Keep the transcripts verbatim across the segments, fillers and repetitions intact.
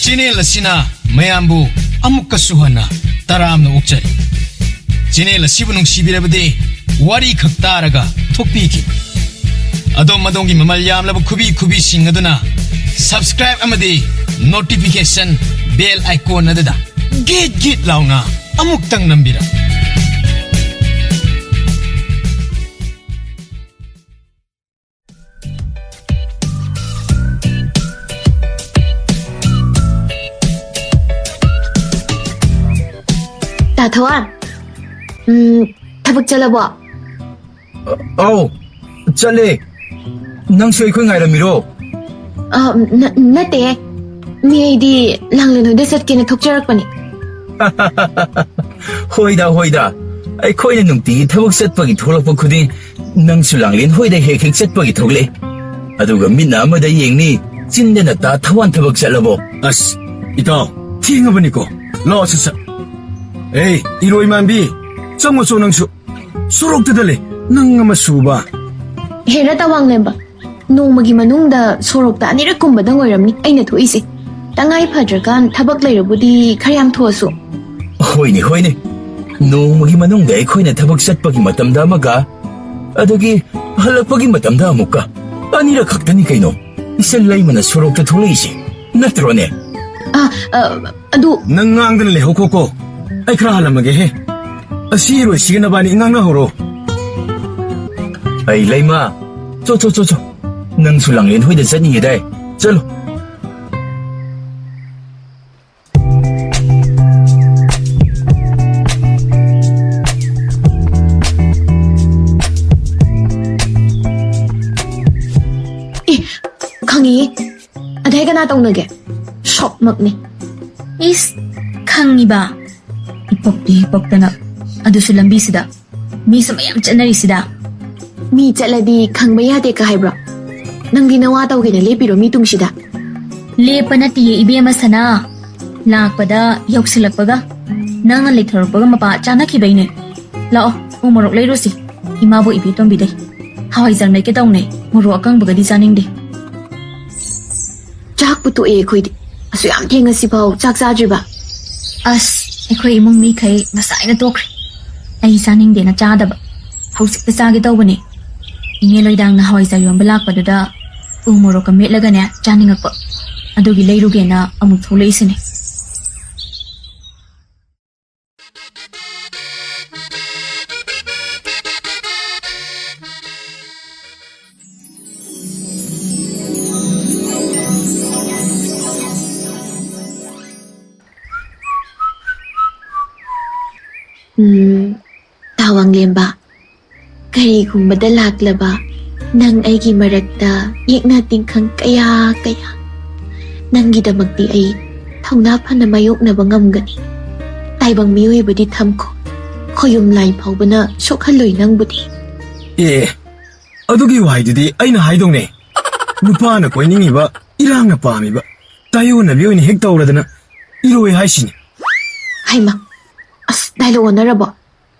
Channel ꯑꯁꯤꯅ ꯃꯌꯥꯝꯕꯨ ꯑꯃꯨꯛꯀꯁꯨ ꯍꯟꯅ ꯇꯔꯥꯝꯅ ꯑꯣꯛꯆꯔꯤ꯫ ꯆꯦꯅꯦꯜ ꯑꯁꯤꯕꯨ ꯅꯨꯡꯁꯤꯕꯤꯔꯕꯗꯤ ꯋꯥꯔꯤ ꯈꯛ ꯇꯥꯔꯒ ꯊꯣꯛꯄꯤꯈꯤꯕ꯫ ꯑꯗꯣꯝ ꯑꯗꯣꯝꯒꯤ ꯃꯃꯜ ꯌꯥꯝꯂꯕ ꯈꯨꯕꯤ ꯈꯨꯕꯤꯁꯤꯡ ꯑꯗꯨꯅ subscribe ꯑꯃꯗꯤ notification bell icon ꯑꯗꯨꯗ ꯒꯤꯠ ꯒꯤꯠ ꯂꯥꯎꯅ ꯑꯃꯨꯛꯇꯪ ꯅꯝꯕꯤꯔꯝꯃꯨ꯫ ꯇꯥ ꯊꯋꯥꯟ, ꯎꯝ, ꯊꯕꯛ ꯆꯠꯂꯕꯣ? ꯑ, ꯑꯧ, ꯆꯠꯂꯦ꯫ ꯅꯪꯁꯨ ꯑꯩꯈꯣꯏ ꯉꯥꯏꯔꯝꯃꯤꯔꯣ? ꯑ, ꯅ-, ꯅꯠꯇꯦ꯫ ꯃꯤ ꯑꯩꯗꯤ ꯂꯥꯡꯂꯦꯟ ꯍꯣꯏꯗ ꯆꯠꯀꯦꯅ ꯊꯣꯛꯆꯔꯛꯄꯅꯤ꯫ ꯍꯣꯏꯗ, ꯍꯣꯏꯗ꯫ ꯑꯩꯈꯣꯏꯅ ꯅꯨꯡꯇꯤꯒꯤ ꯊꯕꯛ ꯆꯠꯄꯒꯤ ꯊꯣꯛꯂꯛꯄ ꯈꯨꯗꯤꯡ ꯅꯪꯁꯨ ꯂꯥꯡꯂꯦꯟ ꯍꯣꯏꯗ ꯍꯦꯛ ꯍꯦꯛ ꯆꯠꯄꯒꯤ ꯊꯣꯛꯂꯛꯑꯦ꯫ ꯑꯗꯨꯒ ꯃꯤꯠꯅ ꯑꯃꯗ ꯌꯦꯡꯅꯤ, ꯆꯤꯟꯗꯅ ꯇꯥ ꯊꯋꯥꯟ ꯊꯕꯛ ꯆꯠꯂꯕꯣ? ꯑꯁ, ꯏꯇꯥꯎ, ꯊꯦꯡꯉꯕꯅꯤꯀꯣ꯫ ꯂꯥꯛꯑꯣ, ꯁꯠ ꯁꯠ꯫ ꯑꯦ, ꯏꯔꯣꯏ ꯃꯥꯟꯕꯤ, ꯆꯪꯉꯣ ꯆꯣ ꯅꯪꯁꯨ꯫ ꯁꯣꯔꯣꯛꯇꯨꯗ ꯂꯩ, ꯅꯪ ꯑꯃ ꯁꯨꯕ꯫ ꯍꯦꯔꯥ ꯇꯋꯥꯡꯂꯦꯝꯕ, ꯅꯣꯡꯃꯒꯤ ꯃꯅꯨꯡꯗ ꯁꯣꯔꯣꯛꯇ ꯑꯅꯤꯔꯛ ꯀꯨꯝꯕꯗꯪ ꯑꯣꯏꯔꯝꯅꯤ ꯑꯩꯅ ꯊꯣꯛꯏꯁꯦ꯫ ꯇꯉꯥꯏ ꯐꯗ꯭ꯔꯀꯥꯟ ꯊꯕꯛ ꯂꯩꯔꯕꯨꯗꯤ ꯈꯔ ꯌꯥꯝ ꯊꯣꯛꯑꯁꯨ꯫ ꯍꯣꯏꯅꯦ, ꯍꯣꯏꯅꯦ꯫ ꯅꯣꯡꯃꯒꯤ ꯃꯅꯨꯡꯗ ꯑꯩꯈꯣꯏꯅ ꯊꯕꯛ ꯆꯠꯄꯒꯤ ꯃꯇꯝꯗ ꯑꯃꯒ, ꯑꯗꯒꯤ ꯍꯜꯂꯛꯄꯒꯤ ꯃꯇꯝꯗ ꯑꯃꯨꯛꯀ꯫ ꯑꯅꯤꯔꯛ ꯈꯛꯇꯅꯤ ꯀꯩꯅꯣ ꯏꯆꯟ ꯂꯩꯃꯅ ꯁꯣꯔꯣꯛꯇ ꯊꯣꯛꯂꯛꯏꯁꯦ, ꯅꯠꯇ꯭ꯔꯣꯅꯦ? ꯑ, ꯑ, ꯑꯗꯨ ꯅꯪ ꯉꯥꯡꯗꯅ ꯂꯩꯍꯧꯈꯣꯀꯣ꯫ ꯑꯩ ꯈꯔ ꯍꯜꯂꯝꯃꯒꯦꯍꯦ꯫ ꯑꯁꯤ ꯏꯔꯣꯏꯁꯤꯒ ꯅꯕꯥꯅꯤ ꯉꯥꯡꯅꯍꯧꯔꯣ꯫ ꯑꯩ ꯂꯩꯃ, ꯆꯣ, ꯆꯣ, ꯆꯣ, ꯆꯣ꯫ ꯅꯪꯁꯨ ꯂꯥꯡꯂꯦꯟ ꯍꯣꯏꯗ ꯆꯠꯅꯤꯡꯉꯦꯗꯥꯏ? ꯆꯠꯂꯣ꯫ ꯑꯦ, ꯈꯪꯉꯤ꯫ ꯑꯗꯩ ꯀꯅꯥ ꯇꯧꯅꯒꯦ? ꯁꯣꯞꯃꯛꯅꯤ꯫ ꯏꯁ, ꯈꯪꯉꯤꯕ? ꯏꯄꯛꯇꯤ ꯏꯄꯛꯇꯅ꯫ ꯑꯗꯨꯁꯨ ꯂꯝꯕꯤꯁꯤꯗ꯫ ꯃꯤꯁꯨ ꯃꯌꯥꯝ ꯆꯠꯅꯔꯤꯁꯤꯗ꯫ ꯃꯤ ꯆꯠꯂꯗꯤ ꯈꯪꯕ ꯌꯥꯗꯦ ꯀ ꯍꯥꯏꯕ꯭ꯔꯣ? ꯅꯪꯗꯤ ꯅꯋꯥ ꯇꯧꯒꯦꯅ ꯂꯦꯞꯄꯤꯔꯣ ꯃꯤ ꯇꯨꯡꯁꯤꯗ? ꯂꯦꯞꯄ ꯅꯠꯇꯤꯌꯦ ꯏꯕꯦꯝꯃ ꯁꯅꯥ꯫ ꯂꯥꯛꯄꯗ ꯌꯧꯁꯤꯜꯂꯛꯄꯒ ꯅꯪꯅ ꯂꯩꯊꯣꯔꯛꯄꯒ ꯃꯄꯥ ꯆꯥꯅꯈꯤꯕꯩꯅꯦ꯫ ꯂꯥꯛꯑꯣ, ꯎ ꯃꯣꯔꯣꯛ ꯂꯩꯔꯨꯁꯤ꯫ ꯏꯃꯥꯕꯨ ꯏꯕꯦꯇꯣꯝꯕꯤꯗꯩ ꯍꯋꯥꯏꯖꯥꯔ ꯃꯦꯠꯀꯦ ꯇꯧꯅꯦ, ꯃꯣꯔꯣꯛ ꯑꯀꯪꯕꯒꯗꯤ ꯆꯥꯅꯤꯡꯗꯦ꯫ ꯆꯥꯛꯄꯨ ꯇꯣꯛꯑꯦ ꯑꯩꯈꯣꯏꯗꯤ꯫ ꯁꯨ ꯌꯥꯝ ꯊꯦꯡꯉꯁꯤꯐꯥꯎ ꯆꯥꯛ ꯆꯥꯗ꯭ꯔꯤꯕ? ꯑꯁ, ꯑꯩꯈꯣꯏ ꯏꯃꯨꯡ ꯃꯤꯈꯩ ꯉꯁꯥꯏꯅ ꯇꯣꯛꯈ꯭ꯔꯦ꯫ ꯑꯩ ꯆꯥꯅꯤꯡꯗꯦꯅ ꯆꯥꯗꯕ꯫ ꯍꯧꯖꯤꯛꯇ ꯆꯥꯒꯦ ꯇꯧꯕꯅꯦ꯫ ꯏꯅꯦ ꯂꯣꯏꯗꯥꯡꯅ ꯍꯋꯥꯏꯖꯥꯔ ꯌꯣꯟꯕ ꯂꯥꯛꯄꯗꯨꯗ ꯎ ꯃꯣꯔꯣꯛꯀ ꯃꯦꯠꯂꯒꯅꯦ ꯆꯥꯅꯤꯡꯉꯛꯄ꯫ ꯑꯗꯨꯒꯤ ꯂꯩꯔꯨꯒꯦꯅ ꯑꯃꯨꯛ ꯊꯣꯛꯂꯛꯏꯁꯤꯅꯦ꯫ ꯎꯝ, ꯇꯥ ꯋꯥꯡꯂꯦꯝꯕ, ꯀꯔꯤꯒꯨꯝꯕꯗ ꯂꯥꯛꯂꯕ ꯅꯪ ꯑꯩꯒꯤ ꯃꯔꯛꯇ ꯌꯦꯛꯅ ꯇꯤꯡꯈꯪ ꯀꯌꯥ ꯀꯌꯥ, ꯅꯪꯒꯤꯗꯃꯛꯇꯤ ꯑꯩ ꯊꯧꯅꯥ ꯐꯅ ꯃꯥꯌꯣꯛꯅꯕ ꯉꯝꯒꯅꯤ꯫ ꯇꯥꯏꯕꯪ ꯃꯤꯑꯣꯏꯕꯗꯤ ꯊꯝꯈꯣ, ꯈꯣꯌꯨꯝ ꯂꯥꯏ ꯐꯥꯎꯕꯅ ꯁꯣꯛꯍꯜꯂꯣꯏ ꯅꯪꯕꯨꯗꯤ꯫ ꯑꯦ, ꯑꯗꯨꯒꯤ ꯋꯥꯍꯩꯗꯨꯗꯤ ꯑꯩꯅ ꯍꯥꯏꯗꯧꯅꯦ꯫ ꯅꯨꯄꯥꯅ ꯀꯣꯏꯅꯤꯡꯉꯤꯕ, ꯏꯔꯥꯡꯅ ꯄꯥꯝꯃꯤꯕ, ꯇꯥꯏꯑꯣꯟꯅꯕꯤ ꯑꯣꯏꯅ ꯍꯦꯛ ꯇꯧꯔꯗꯅ ꯏꯔꯣꯏ ꯍꯥꯏꯁꯤꯅꯤ꯫ ꯍꯩꯃ, ꯑꯁ, ꯗꯥꯏꯂꯣꯛ ꯑꯣꯟꯅꯔꯕꯣ?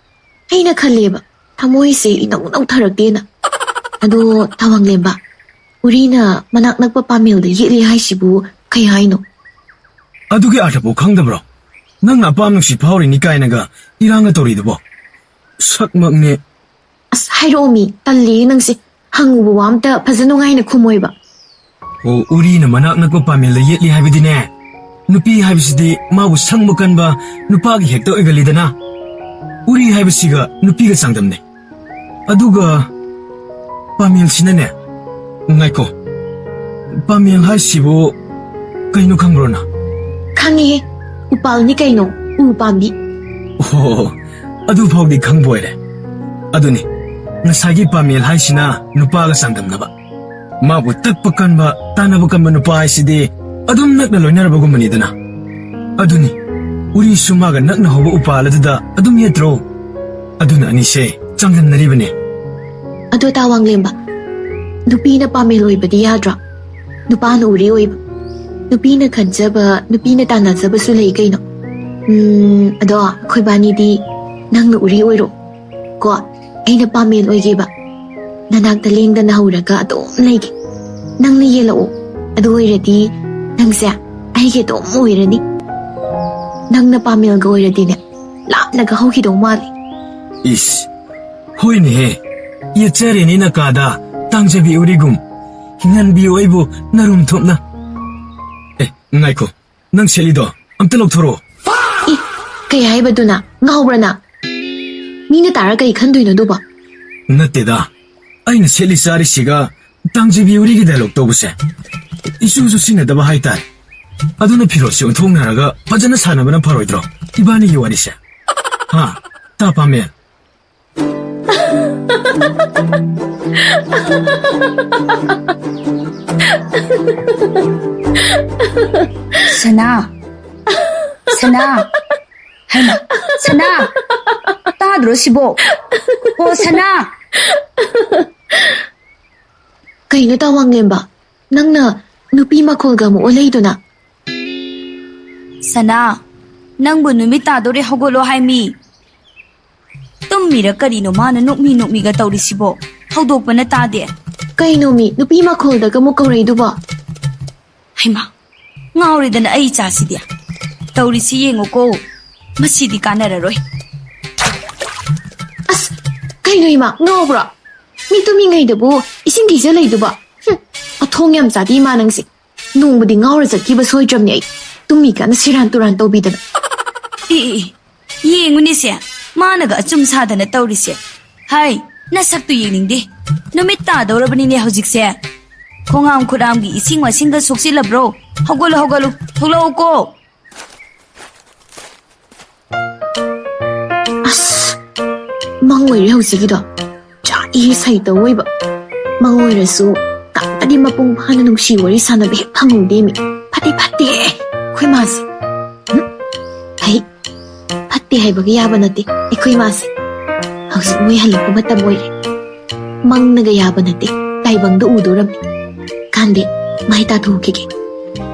ꯑꯩꯅ ꯈꯜꯂꯦꯕ, ꯊꯃꯣꯏꯁꯦ ꯏꯅꯧ ꯅꯧꯊꯔꯛꯇꯦꯅ꯫ ꯑꯗꯣ ꯇꯥ ꯋꯥꯡꯂꯦꯝꯕ, ꯎꯔꯤꯅ ꯃꯅꯥꯛ ꯅꯛꯄ ꯄꯥꯃꯦꯜꯗ ꯌꯦꯠꯂꯤ ꯍꯥꯏꯁꯤꯕꯨ ꯀꯩ ꯍꯥꯏꯅꯣ? ꯑꯗꯨꯒꯤ ꯑꯥꯔꯊꯕꯨ ꯈꯪꯗꯕ꯭ꯔꯣ? ꯅꯪꯅ ꯑꯄꯥꯝ ꯅꯨꯡꯁꯤ ꯐꯥꯎꯔꯤꯅꯤ ꯀꯥꯏꯅꯒ ꯏꯔꯥꯡꯒ ꯇꯧꯔꯤꯗꯨꯕꯣ? ꯁꯛꯃꯛꯅꯦ꯫ ꯑꯁ, ꯍꯥꯏꯔꯛꯑꯣ ꯃꯤ, ꯇꯜꯂꯤ ꯅꯪꯁꯦ꯫ ꯍꯪꯉꯨꯕ ꯋꯥ ꯑꯝꯇ ꯐꯖ ꯅꯨꯡꯉꯥꯏꯅ ꯈꯨꯝꯃꯣꯏꯕ꯫ ꯑꯣ, ꯎꯔꯤꯅ ꯃꯅꯥꯛ ꯅꯛꯄ ꯄꯥꯃꯦꯜꯗ ꯌꯦꯠꯂꯤ ꯍꯥꯏꯕꯗꯤꯅꯦ, ꯅꯨꯄꯤ ꯍꯥꯏꯕꯁꯤꯗꯤ ꯃꯥꯕꯨ ꯁꯪꯕ ꯀꯟꯕ ꯅꯨꯄꯥꯒꯤ ꯍꯦꯛꯇ ꯑꯣꯏꯒꯜꯂꯤꯗꯅ꯫ ꯎꯔꯤ ꯍꯥꯏꯕꯁꯤꯒ ꯅꯨꯄꯤꯒ ꯆꯥꯡꯗꯝꯅꯩ꯫ ꯑꯗꯨꯒ ꯄꯥꯃꯦꯜꯁꯤꯅꯅꯦ, ꯉꯥꯏꯈꯣ, ꯄꯥꯃꯦꯜ ꯍꯥꯏꯁꯤꯕꯨ ꯀꯩꯅꯣ ꯈꯪꯕ꯭ꯔꯣ ꯅꯪ? ꯈꯪꯉꯤꯍꯦ, ꯎꯄꯥꯜꯅꯤ ꯀꯩꯅꯣ, ꯎ ꯄꯥꯝꯕꯤ꯫ ꯑꯣ, ꯑꯗꯨ ꯐꯥꯎꯗꯤ ꯈꯪꯕ ꯑꯣꯏꯔꯦ꯫ ꯑꯗꯨꯅꯤ, ꯉꯁꯥꯏꯒꯤ ꯄꯥꯃꯦꯜ ꯍꯥꯏꯁꯤꯅ ꯅꯨꯄꯥꯒ ꯆꯥꯡꯗꯝꯅꯕ꯫ ꯃꯥꯕꯨ ꯇꯛꯄ ꯀꯟꯕ, ꯇꯥꯟꯅꯕ ꯀꯟꯕ ꯅꯨꯄꯥ ꯍꯥꯏꯁꯤꯗꯤ ꯑꯗꯨꯝ ꯅꯛꯅ ꯂꯣꯏꯅꯔꯕꯒꯨꯝꯕꯅꯤꯗꯅ꯫ ꯑꯗꯨꯅꯤ, ꯎꯔꯤꯁꯨ ꯃꯥꯒ ꯅꯛꯅ ꯍꯧꯕ ꯎꯄꯥꯜ ꯑꯗꯨꯗ ꯑꯗꯨꯝ ꯌꯦꯠꯇ꯭ꯔꯣ? ꯑꯗꯨꯅ ꯑꯅꯤꯁꯦ ꯆꯥꯡꯗꯝꯅꯔꯤꯕꯅꯦ꯫ ꯑꯗꯣ ꯇꯥ ꯋꯥꯡꯂꯦꯝꯕ, ꯅꯨꯄꯤꯅ ꯄꯥꯃꯦꯜ ꯑꯣꯏꯕꯗꯤ ꯌꯥꯗ꯭ꯔꯣ? ꯅꯨꯄꯥꯅ ꯎꯔꯤ ꯑꯣꯏꯕ, ꯅꯨꯄꯤꯅ ꯈꯟꯖꯕ, ꯅꯨꯄꯤꯅ ꯇꯥꯟꯅꯖꯕꯁꯨ ꯂꯩ ꯀꯩꯅꯣ꯫ ꯎꯝ, ꯑꯗꯣ ꯑꯩꯈꯣꯏꯕꯥꯅꯤꯗꯤ ꯅꯪꯅ ꯎꯔꯤ ꯑꯣꯏꯔꯣ ꯀꯣ, ꯑꯩꯅ ꯄꯥꯃꯦꯜ ꯑꯣꯏꯒꯦꯕ꯫ ꯅꯅꯥꯛꯇ ꯂꯦꯡꯗꯅ ꯍꯧꯔꯒ ꯑꯗꯨꯝ ꯂꯩꯒꯦ꯫ ꯅꯪꯅ ꯌꯦꯜꯂꯛꯑꯣ꯫ ꯑꯗꯨ ꯑꯣꯏꯔꯗꯤ ꯅꯪꯁꯦ ꯑꯩꯒꯤ ꯑꯗꯨꯝ ꯑꯣꯏꯔꯅꯤ꯫ ꯅꯪꯅ ꯄꯥꯃꯦꯜꯒ ꯑꯣꯏꯔꯗꯤꯅꯦ, ꯂꯥꯞꯅꯒ ꯍꯧꯈꯤꯗꯧ ꯃꯥꯜꯂꯤ꯫ ꯏꯁ, ꯍꯣꯏꯅꯦꯍꯦ꯫ ꯌꯦꯠꯆꯔꯦꯅꯦ ꯅꯀꯥꯗ, ꯇꯥꯡꯖꯕꯤ ꯎꯔꯤꯒꯨꯝ꯫ ꯍꯤꯡꯍꯟꯕꯤꯌꯨ ꯑꯩꯕꯨ ꯅꯔꯨꯝ ꯊꯣꯞꯅ꯫ ꯑꯦ, ꯉꯥꯏꯈꯣ꯫ ꯅꯪ ꯁꯦꯠꯂꯤꯗꯣ ꯑꯝꯇ ꯂꯧꯊꯣꯔꯛꯑꯣ꯫ ꯏ, ꯀꯩ ꯍꯥꯏꯕꯗꯨꯅ? ꯉꯥꯎꯕ꯭ꯔꯅ? ꯃꯤꯅ ꯇꯥꯔ ꯀꯩ ꯈꯟꯗꯣꯏꯅꯣ ꯑꯗꯨꯕꯣ? ꯅꯠꯇꯦꯗ, ꯑꯩꯅ ꯁꯦꯠꯂꯤ ꯆꯥꯔꯤꯁꯤꯒ ꯇꯥꯡꯖꯕꯤ ꯎꯔꯤꯒꯤ ꯗꯥꯏꯂꯣꯛ ꯇꯧꯕꯁꯦ ꯏꯆꯨ ꯆꯨꯁꯤꯟꯅꯗꯕ ꯍꯥꯏꯇꯥꯔꯦ꯫ ꯑꯗꯨꯅ ꯐꯤꯔꯣꯜꯁꯦ ꯑꯣꯟꯊꯣꯛꯅꯔꯒ ꯐꯖꯅ ꯁꯥꯟꯅꯕꯅ ꯐꯔꯣꯏꯗ꯭ꯔꯣ, ꯏꯕꯥꯅꯤꯒꯤ ꯋꯥꯔꯤꯁꯦ? ꯍꯥ? ꯇꯥ ꯄꯥꯝꯃꯦ꯫ ꯁꯅꯥ, ꯁꯅꯥ, ꯍꯩꯃꯥ, ꯁꯅꯥ, ꯇꯥꯗ꯭ꯔꯣ ꯁꯤꯕꯣ? ꯑꯣ ꯁꯅꯥ꯫ ꯀꯩꯅꯣ ꯇꯥ ꯋꯥꯡꯂꯦꯝꯕ, ꯅꯪꯅ ꯅꯨꯄꯤ ꯃꯈꯣꯜꯒ ꯑꯃꯨꯛ ꯑꯣꯜꯂꯛꯏꯗꯨꯅ? ꯁꯅꯥ, ꯅꯪꯕꯨ ꯅꯨꯃꯤꯠ ꯇꯥꯗꯣꯔꯦ, ꯍꯧꯒꯠꯂꯣ ꯍꯥꯏꯃꯤ꯫ ꯇꯨꯝꯃꯤꯔ ꯀꯔꯤꯅꯣ ꯃꯥꯅ ꯅꯣꯛꯃꯤ ꯅꯣꯛꯃꯤꯒ ꯇꯧꯔꯤꯁꯤꯕꯣ? ꯍꯧꯗꯣꯛꯄꯅ ꯇꯥꯗꯦ꯫ ꯀꯩꯅꯣꯃꯤ, ꯅꯨꯄꯤ ꯃꯈꯣꯜꯗꯒ ꯑꯃꯨꯛ ꯀꯧꯔꯛꯏꯗꯨꯕꯣ? ꯍꯩꯃꯥ, ꯉꯥꯎꯔꯦꯗꯅ ꯑꯩ ꯏꯆꯥꯁꯤꯗꯤ꯫ ꯇꯧꯔꯤꯁꯤ ꯌꯦꯡꯉꯨꯀꯣ, ꯃꯁꯤꯗꯤ ꯀꯥꯟꯅꯔꯔꯣꯏ꯫ ꯑꯁ, ꯀꯩꯅꯣ ꯏꯃꯥ, ꯉꯥꯎꯕ꯭ꯔꯣ? ꯃꯤ ꯇꯨꯝꯃꯤꯉꯩꯗꯕꯨ ꯏꯁꯤꯡ ꯊꯤꯖ ꯂꯩꯗꯨꯕꯣ? ꯍꯨꯝ, ꯃꯊꯣꯡ ꯌꯥꯝ ꯆꯥꯗꯦ ꯏꯃꯥ ꯅꯪꯁꯦ꯫ ꯅꯣꯡꯃꯗꯤ ꯉꯥꯎꯔ ꯆꯠꯈꯤꯕ ꯁꯣꯏꯗ꯭ꯔꯕꯅꯦ ꯑꯩ꯫ ꯇꯨꯝꯃꯤꯀꯥꯟꯗ ꯁꯤꯔꯥꯟ ꯇꯨꯔꯥꯟ ꯇꯧꯕꯤꯗꯅ꯫ ꯏ, ꯏ, ꯏ, ꯌꯦꯡꯉꯨꯅꯦꯁꯦ, ꯃꯥꯅꯒ ꯑꯆꯨꯝ ꯁꯥꯗꯅ ꯇꯧꯔꯤꯁꯦ꯫ ꯍꯥꯏ, ꯅꯁꯛꯇꯨ ꯌꯦꯡꯅꯤꯡꯗꯦ꯫ ꯅꯨꯃꯤꯠ ꯇꯥꯗꯧꯔꯕꯅꯤꯅꯦ ꯍꯧꯖꯤꯛꯁꯦ꯫ ꯈꯣꯡꯍꯥꯝ ꯈꯨꯠꯍꯥꯝꯒꯤ ꯏꯁꯤꯡ ꯃꯥꯏꯁꯤꯡꯒ ꯁꯣꯛꯆꯤꯜꯂꯕ꯭ꯔꯣ? ꯍꯧꯒꯠꯂꯨ, ꯍꯧꯒꯠꯂꯨ, ꯊꯣꯛꯂꯛꯎꯀꯣ꯫ ꯑꯁ, ꯃꯪ ꯑꯣꯏꯔꯦ ꯍꯧꯖꯤꯛꯀꯤꯗꯣ꯫ ꯆꯥꯛꯏ ꯁꯩꯇ ꯑꯣꯏꯕ꯫ ꯃꯪ ꯑꯣꯏꯔꯁꯨ ꯀꯥꯡꯇꯗꯤ ꯃꯄꯨꯡ ꯐꯥꯅ ꯅꯨꯡꯁꯤ ꯋꯥꯔꯤ ꯁꯥꯟꯅꯕ ꯍꯦꯛ ꯐꯪꯍꯧꯗꯦꯃꯤ꯫ ꯐꯠꯇꯦ, ꯐꯠꯇꯦ ꯑꯩꯈꯣꯏ ꯃꯥꯁꯦ꯫ ꯎꯝ? ꯐꯩ꯫ ꯐꯠꯇꯦ ꯍꯥꯏꯕꯒ ꯌꯥꯕ ꯅꯠꯇꯦ ꯑꯩꯈꯣꯏ ꯃꯥꯁꯦ꯫ ꯍꯧꯖꯤꯛ ꯃꯣꯏ ꯍꯜꯂꯛꯄ ꯃꯇꯝ ꯑꯣꯏꯔꯦ꯫ ꯃꯪꯅꯒ ꯌꯥꯕ ꯅꯠꯇꯦ, ꯇꯥꯏꯕꯪꯗ ꯎꯗꯣꯔꯝꯃꯤ꯫ ꯀꯥꯟꯗꯦ, ꯃꯥꯏ ꯇꯥꯊꯣꯛꯈꯤꯒꯦ꯫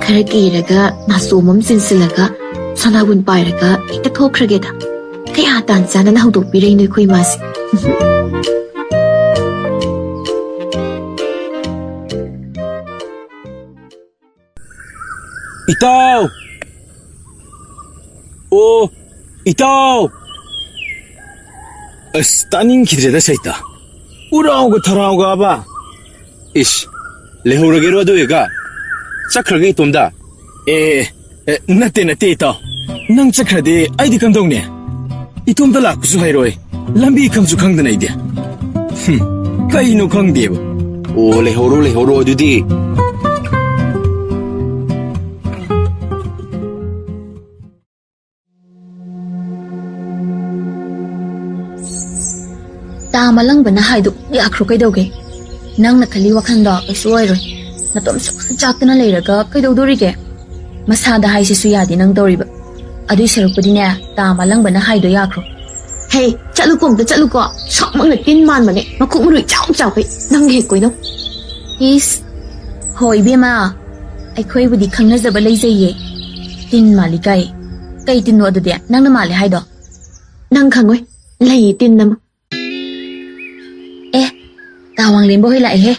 ꯈꯔ ꯀꯤꯔꯒ ꯅꯥꯆꯣꯝ ꯑꯃ ꯆꯤꯟꯁꯤꯜꯂꯒ ꯁꯅꯥꯕꯨꯟ ꯄꯥꯏꯔꯒ ꯍꯦꯛꯇ ꯊꯣꯛꯈ꯭ꯔꯒꯦꯗ꯫ ꯀꯌꯥ ꯇꯥꯟ ꯆꯥꯅꯅ ꯍꯧꯗꯣꯛꯄꯤꯔꯛꯏꯅꯣ ꯑꯩꯈꯣꯏ ꯏꯃꯥꯁꯦ꯫ ꯏꯇꯥꯎ! ꯑꯣ, ꯏꯇꯥꯎ! ꯑꯁ, ꯇꯥꯅꯤꯡꯈꯤꯗ꯭ꯔꯦꯗ, ꯁꯩꯇ꯫ ꯎꯔꯥꯎꯒ ꯊꯔꯥꯎꯒ ꯑꯕ꯫ ꯏꯁ, ꯂꯩꯍꯧꯔꯒꯦꯔꯣ ꯑꯗꯨ ꯑꯣꯏꯔꯒ? ꯆꯠꯈ꯭ꯔꯒꯦ ꯏꯇꯣꯝꯗ? ꯑꯦ, ꯑꯦ, ꯅꯠꯇꯦ, ꯅꯠꯇꯦ, ꯏꯇꯥꯎ꯫ ꯅꯪ ꯆꯠꯈ꯭ꯔꯗꯤ ꯑꯩꯗꯤ ꯀꯝꯗꯧꯅꯤ? ꯏꯇꯣꯝꯇ ꯂꯥꯛꯄꯁꯨ ꯍꯩꯔꯣꯏ, ꯂꯝꯕꯤ ꯈꯪꯁꯨ ꯈꯪꯗꯅ ꯑꯩꯗꯤ꯫ ꯍꯨꯝ, ꯀꯩꯅꯣ ꯈꯪꯗꯦꯕ꯫ ꯑꯣ, ꯂꯩꯍꯧꯔꯣ, ꯂꯩꯍꯧꯔꯣ ꯑꯗꯨꯗꯤ꯫ ꯇꯥ ꯃꯂꯪꯕꯅ ꯍꯥꯏꯗꯣ ꯌꯥꯈ꯭ꯔꯣ ꯀꯩꯗꯧꯒꯦ? ꯅꯪꯅ ꯈꯜꯂꯤ ꯋꯥꯈꯜꯗꯣ ꯀꯩꯁꯨ ꯑꯣꯏꯔꯣꯏ꯫ ꯅꯇꯣꯝ ꯁꯨꯛꯆꯥꯛ ꯆꯥꯛꯇꯅ ꯂꯩꯔꯒ ꯀꯩꯗꯧꯗꯣꯔꯤꯒꯦ? ꯃꯁꯥꯗ ꯍꯥꯏꯁꯤꯁꯨ ꯌꯥꯗꯦ ꯅꯪ ꯇꯧꯔꯤꯕ꯫ ꯑꯗꯨꯏ ꯁꯔꯨꯛꯄꯨꯗꯤꯅꯦ, ꯇꯥ ꯃꯂꯪꯕꯅ ꯍꯥꯏꯗꯣ ꯌꯥꯈ꯭ꯔꯣ꯫ ꯍꯦ, ꯆꯠꯂꯨꯀꯣ, ꯑꯝꯇ ꯆꯠꯂꯨꯀꯣ꯫ ꯁꯛꯃꯛꯅ ꯇꯤꯟ ꯃꯥꯟꯕꯅꯦ, ꯃꯈꯣꯛ ꯃꯔꯨ ꯏꯆꯥꯎ ꯆꯥꯎꯈꯩ꯫ ꯅꯪꯒ ꯍꯦꯛ ꯀꯣꯏꯅꯧ꯫ ꯏꯁ, ꯍꯣ ꯏꯕꯦꯝꯃ, ꯑꯩꯈꯣꯏꯕꯨꯗꯤ ꯈꯪꯅꯖꯕ ꯂꯩꯖꯩꯌꯦ꯫ ꯇꯤꯟ ꯃꯥꯜꯂꯤ ꯀꯥꯏ? ꯀꯩ ꯇꯤꯟꯅꯣ ꯑꯗꯨꯗꯤ ꯅꯪꯅ ꯃꯥꯜꯂꯤ ꯍꯥꯏꯗꯣ? ꯅꯪ ꯈꯪꯉꯣꯏ, ꯂꯩꯌꯦ ꯇꯤꯟ ꯑꯃ꯫ ꯑꯦ, ꯇꯥ ꯋꯥꯡꯂꯦꯟꯕ ꯍꯣꯏ ꯂꯥꯛꯑꯦꯍꯦ꯫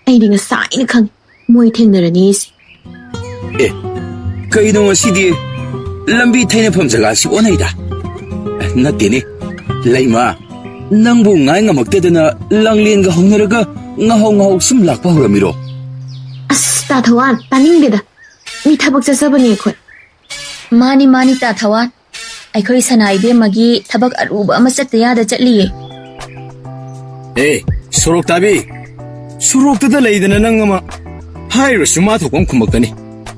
ꯑꯩꯗꯤ ꯉꯁꯥꯏꯅ ꯈꯪꯉꯤ, ꯃꯣꯏ ꯊꯦꯡꯅꯔꯅꯤ ꯁꯤ꯫ ꯑꯦ, ꯀꯩꯅꯣ ꯉꯁꯤꯗꯤ ꯂꯝꯕꯤ ꯊꯩꯅꯐꯝ ꯖꯒꯥꯁꯤ ꯑꯣꯟꯅꯩꯗ? ꯑꯦ, ꯅꯠꯇꯦꯅꯦ, ꯂꯩꯃ, ꯅꯪꯕꯨ ꯉꯥꯏ ꯉꯝꯃꯛꯇꯗꯅ ꯂꯥꯡꯂꯦꯟꯒ ꯍꯧꯅꯔꯒ ꯉꯥꯍꯧ ꯉꯥꯍꯧ ꯁꯨꯝ ꯂꯥꯛꯄ ꯍꯧꯔꯝꯃꯤꯔꯣ? ꯑꯁ, ꯇꯥ ꯊꯋꯥꯟ, ꯇꯥꯅꯤꯡꯗꯦꯗ꯫ ꯃꯤ ꯊꯕꯛ ꯆꯠꯆꯕꯅꯦ ꯑꯩꯈꯣꯏ꯫ ꯃꯥꯅꯤ, ꯃꯥꯅꯤ, ꯇꯥ ꯊꯋꯥꯟ꯫ ꯑꯩꯈꯣꯏ ꯁꯅꯥ ꯏꯕꯦꯝꯃꯒꯤ ꯊꯕꯛ ꯑꯔꯨꯕ ꯑꯃ ꯆꯠꯇ ꯌꯥꯗ ꯆꯠꯂꯤꯌꯦ꯫ ꯑꯦ, ꯁꯣꯔꯣꯛ ꯇꯥꯕꯤ! ꯁꯣꯔꯣꯛꯇꯨꯗ ꯂꯩꯗꯅ ꯅꯪ ꯑꯃ꯫ ꯍꯥꯏꯔꯨꯔꯁꯨ ꯃꯥ ꯊꯣꯛꯄ ꯑꯃ ꯈꯨꯝꯃꯛꯀꯅꯤ꯫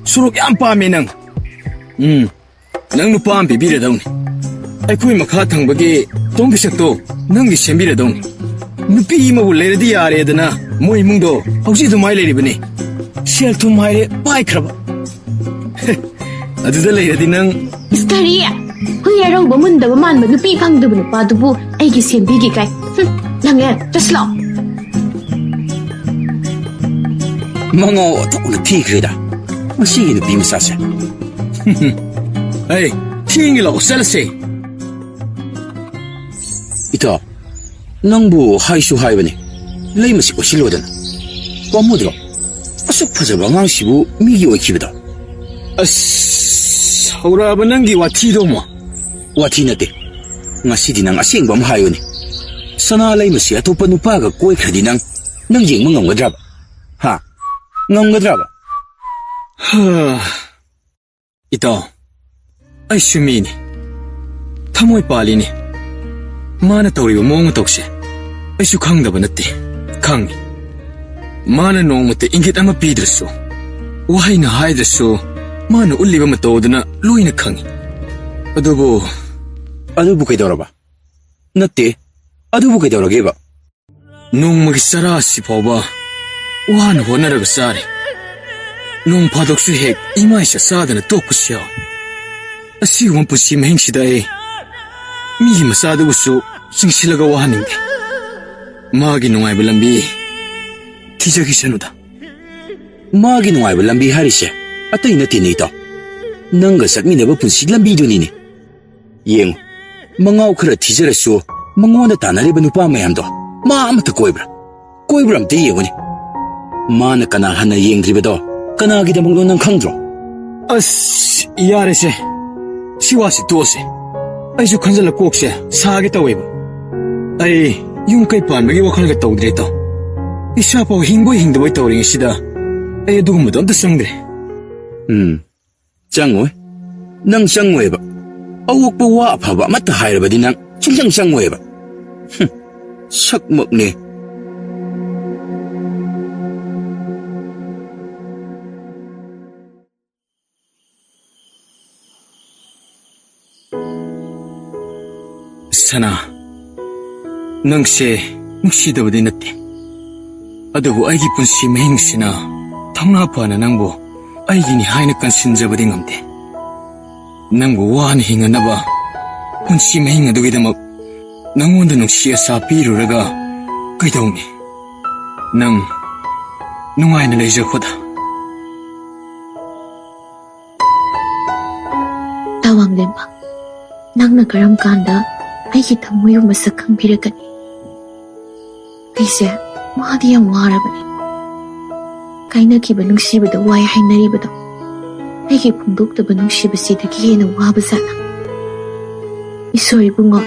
ꯁꯣꯔꯣꯛ ꯌꯥꯝ ꯄꯥꯝꯃꯦ ꯅꯪ꯫ ꯎꯝ, ꯅꯪ ꯅꯨꯄꯥ ꯑꯃ ꯄꯤꯕꯤꯔꯗꯧꯅꯤ꯫ ꯑꯩꯈꯣꯏ ꯃꯈꯥ ꯊꯪꯕꯒꯤ ꯇꯣꯝ ꯄꯤꯁꯛꯇꯣ ꯅꯪꯒꯤ ꯁꯦꯝꯕꯤꯔꯗꯧꯅꯤ꯫ ꯅꯨꯄꯤ ꯑꯃꯕꯨ ꯂꯩꯔꯗꯤ ꯌꯥꯔꯦꯗꯅ ꯃꯣꯏ ꯏꯃꯨꯡꯗꯣ ꯍꯧꯖꯤꯛ ꯑꯗꯨꯃꯥꯏꯅ ꯂꯩꯔꯤꯕꯅꯤ꯫ ꯁꯦꯜ ꯊꯨꯝ ꯍꯥꯏꯔꯦ ꯄꯥꯏꯈ꯭ꯔꯕ꯫ ꯑꯗꯨꯗ ꯂꯩꯔꯗꯤ ꯅꯪ꯫ ꯏꯁ, ꯀꯔꯤ? ꯍꯨꯏ ꯑꯔꯧꯕ ꯃꯨꯟꯗꯕ ꯃꯥꯟꯕ ꯅꯨꯄꯤ ꯐꯪꯗꯕ ꯅꯨꯄꯥꯗꯨꯕꯨ ꯑꯩꯒꯤ ꯁꯦꯝꯕꯤꯒꯦ ꯀꯥꯏ? ꯍꯨꯝ, ꯂꯪꯉꯦ, ꯆꯠꯁꯤꯂꯥꯎ꯫ ꯃꯉꯥꯎ ꯑꯣꯟꯊꯣꯛꯅ ꯊꯤꯈ꯭ꯔꯦꯗ ꯃꯁꯤꯒꯤ ꯅꯨꯄꯤ ꯃꯆꯥꯁꯦ꯫ ꯑꯩ ꯊꯦꯡꯒꯦ ꯂꯥꯛꯑꯣ, ꯆꯠꯂꯁꯦ꯫ ꯏꯇꯥꯎ, ꯅꯪꯕꯨ ꯍꯥꯏꯁꯨ ꯍꯥꯏꯕꯅꯤ, ꯂꯩꯃꯁꯤ ꯀꯣꯏꯁꯤꯜꯂꯣꯗꯅ꯫ ꯄꯥꯝꯃꯨꯗ꯭ꯔꯣ? ꯑꯁꯨꯛ ꯐꯖꯕ ꯑꯉꯥꯡꯁꯤꯕꯨ ꯃꯤꯒꯤ ꯑꯣꯏꯈꯤꯕꯗꯣ꯫ ꯑꯁ, ꯍꯧꯔꯛꯑꯕ ꯅꯪꯒꯤ ꯋꯥꯊꯤꯗꯣ ꯑꯃꯨꯛ? ꯋꯥꯊꯤ ꯅꯠꯇꯦ꯫ ꯉꯁꯤꯗꯤ ꯅꯪ ꯑꯁꯦꯡꯕ ꯑꯃ ꯍꯥꯏꯌꯨꯅꯦ꯫ ꯁꯅꯥ ꯂꯩꯃꯁꯤ ꯑꯇꯣꯞꯄ ꯅꯨꯄꯥꯒ ꯀꯣꯏꯈ꯭ꯔꯗꯤ ꯅꯪ, ꯅꯪ ꯌꯦꯡꯕ ꯉꯝꯒꯗ꯭ꯔꯕ? ꯍꯥ? ꯉꯝꯒꯗ꯭ꯔꯕ? ꯍꯥ꯫ ꯏꯇꯥꯎ, ꯑꯩꯁꯨ ꯃꯤꯅꯤ꯫ ꯊꯃꯣꯏ ꯄꯥꯜꯂꯤꯅꯤ꯫ ꯃꯥꯅ ꯇꯧꯔꯤꯕ ꯃꯑꯣꯡ ꯃꯇꯧꯁꯦ ꯑꯩꯁꯨ ꯈꯪꯗꯕ ꯅꯠꯇꯦ꯫ ꯈꯪꯉꯤ꯫ ꯃꯥꯅ ꯅꯣꯡꯃꯇ ꯏꯪꯒꯤꯠ ꯑꯃ ꯄꯤꯗ꯭ꯔꯁꯨ, ꯋꯥꯍꯩꯅ ꯍꯥꯏꯗ꯭ꯔꯁꯨ, ꯃꯥꯅ ꯎꯠꯂꯤꯕ ꯃꯇꯧ ꯑꯗꯨꯅ ꯂꯣꯏꯅ ꯈꯪꯉꯤ꯫ ꯑꯗꯨꯕꯨ ꯑꯗꯨꯕꯨ ꯀꯩꯗꯧꯔꯕ? ꯅꯠꯇꯦ, ꯑꯗꯨꯕꯨ ꯀꯩꯗꯧꯔꯒꯦꯕ? ꯅꯣꯡꯃꯒꯤ ꯆꯔꯥ ꯑꯁꯤ ꯐꯥꯎꯕ ꯋꯥꯅ ꯍꯣꯠꯅꯔꯒ ꯆꯥꯔꯤ꯫ ꯅꯣꯡ ꯐꯥꯗꯣꯛꯁꯨ ꯍꯦꯛ ꯏꯃꯥꯏ ꯆꯥꯛ ꯆꯥꯗꯅ ꯇꯣꯛꯄꯁꯨ ꯌꯥꯎꯏ꯫ ꯑꯁꯤꯒꯨꯝꯕ ꯄꯨꯟꯁꯤ ꯃꯍꯤꯡꯁꯤꯗ ꯑꯩ ꯃꯤꯒꯤ ꯃꯆꯥꯗꯨꯕꯨꯁꯨ ꯆꯤꯡꯁꯤꯜꯂꯒ ꯋꯥꯍꯟꯅꯤꯡꯗꯦ꯫ ꯃꯥꯒꯤ ꯅꯨꯡꯉꯥꯏꯕ ꯂꯝꯕꯤ ꯊꯤꯖꯈꯤꯁꯅꯨꯗ꯫ ꯃꯥꯒꯤ ꯅꯨꯡꯉꯥꯏꯕ ꯂꯝꯕꯤ ꯍꯥꯏꯔꯤꯁꯦ ꯑꯇꯩ ꯅꯠꯇꯦꯅꯦ, ꯏꯇꯥꯎ꯫ ꯅꯪꯒ ꯆꯠꯃꯤꯟꯅꯕ ꯄꯨꯟꯁꯤ ꯂꯝꯕꯤꯗꯨꯅꯤꯅꯦ꯫ ꯌꯦꯡꯉꯨ, ꯃꯉꯥꯎ ꯈꯔ ꯊꯤꯖꯔꯁꯨ ꯃꯉꯣꯟꯗ ꯇꯥꯟꯅꯔꯤꯕ ꯅꯨꯄꯥ ꯃꯌꯥꯝꯗꯣ ꯃꯥ ꯑꯃꯠꯇ ꯀꯣꯏꯕ꯭ꯔꯥ? ꯀꯣꯏꯕ꯭ꯔꯥ ꯑꯝꯇ ꯌꯦꯡꯉꯨꯅꯦ꯫ ꯃꯥꯅ ꯀꯅꯥ ꯍꯟꯅ ꯌꯦꯡꯗ꯭ꯔꯤꯕꯗꯣ ꯀꯅꯥꯒꯤꯗꯃꯛꯅꯣ ꯅꯪ ꯈꯪꯗ꯭ꯔꯣ? ꯑꯁ, ꯌꯥꯔꯦꯁꯦ꯫ ꯁꯤ ꯋꯥꯁꯤ ꯇꯣꯛꯑꯁꯦ꯫ ꯑꯩꯁꯨ ꯈꯟꯖꯤꯜꯂ ꯀꯣꯛꯁꯦ ꯁꯥꯒꯦ ꯇꯧꯋꯦꯕ꯫ ꯑꯩ ꯌꯨꯝ ꯀꯩ ꯄꯥꯟꯕꯒꯤ ꯋꯥꯈꯜꯒ ꯇꯧꯗ꯭ꯔꯦ, ꯏꯇꯥꯎ꯫ ꯏꯁꯥ ꯐꯥꯎ ꯍꯤꯡꯕꯣꯏ ꯍꯤꯡꯗꯕꯣꯏ ꯇꯧꯔꯤꯉꯩꯁꯤꯗ ꯑꯩ ꯑꯗꯨꯒꯨꯝꯕꯗꯣ ꯑꯝꯇ ꯆꯪꯗ꯭ꯔꯦ꯫ ꯎꯝ, ꯆꯪꯉꯣꯏ꯫ ꯅꯪ ꯆꯪꯉꯣꯏꯕ꯫ ꯑꯋꯣꯛꯄ ꯋꯥ ꯑꯐꯕ ꯑꯃꯠꯇ ꯍꯥꯏꯔꯕꯗꯤ ꯅꯪ ꯁꯨꯡꯆꯪ ꯆꯪꯉꯣꯏꯕ꯫ ꯍꯨꯝ, ꯁꯛꯃꯛꯅꯦ꯫ ꯁꯅꯥ, ꯅꯪꯁꯦ ꯅꯨꯡꯁꯤꯗꯕꯗꯤ ꯅꯠꯇꯦ, ꯑꯗꯨꯕꯨ ꯑꯩꯒꯤ ꯄꯨꯟꯁꯤ ꯃꯍꯤꯡꯁꯤꯅ ꯊꯧꯅꯥ ꯐꯅ ꯅꯪꯕꯨ ꯑꯩꯒꯤꯅꯤ ꯍꯥꯏꯅ ꯀꯟꯁꯤꯟꯖꯕꯗꯤ ꯉꯝꯗꯦ꯫ ꯅꯪꯕꯨ ꯋꯥꯅ ꯍꯤꯡꯅꯅꯕ ꯄꯨꯟꯁꯤ ꯃꯍꯤꯡ ꯑꯗꯨꯒꯤꯗꯃꯛ ꯅꯪꯉꯣꯟꯗ ꯅꯨꯡꯁꯤ ꯑꯁꯥ ꯄꯤꯔꯨꯔꯒ ꯀꯩꯗꯧꯅꯤ? ꯅꯪ ꯅꯨꯡꯉꯥꯏꯅ ꯂꯩꯖꯈꯣꯗ꯫ ꯇꯥꯋꯥꯡꯂꯦꯝꯕ, ꯅꯪꯅ ꯀꯔꯝ ꯀꯥꯟꯗ ꯑꯩꯒꯤ ꯊꯃꯣꯏꯕꯨ ꯃꯁꯛ ꯈꯪꯕꯤꯔꯛꯀꯅꯤ? ꯑꯩꯁꯦ ꯋꯥꯗꯤ ꯌꯥꯝ ꯋꯥꯔꯕꯅꯤ꯫ ꯀꯥꯏꯅꯈꯤꯕ ꯅꯨꯡꯁꯤꯕꯗ ꯋꯥꯏ ꯍꯥꯏꯅꯔꯤꯕꯗꯣ ꯑꯩꯒꯤ ꯐꯣꯡꯗꯣꯛꯇꯕ ꯅꯨꯡꯁꯤꯕꯁꯤꯗꯒꯤ ꯍꯦꯟꯅ ꯋꯥꯕ ꯖꯥꯠꯂ? ꯏꯁꯣꯔ ꯏꯕꯨꯡꯉꯣ,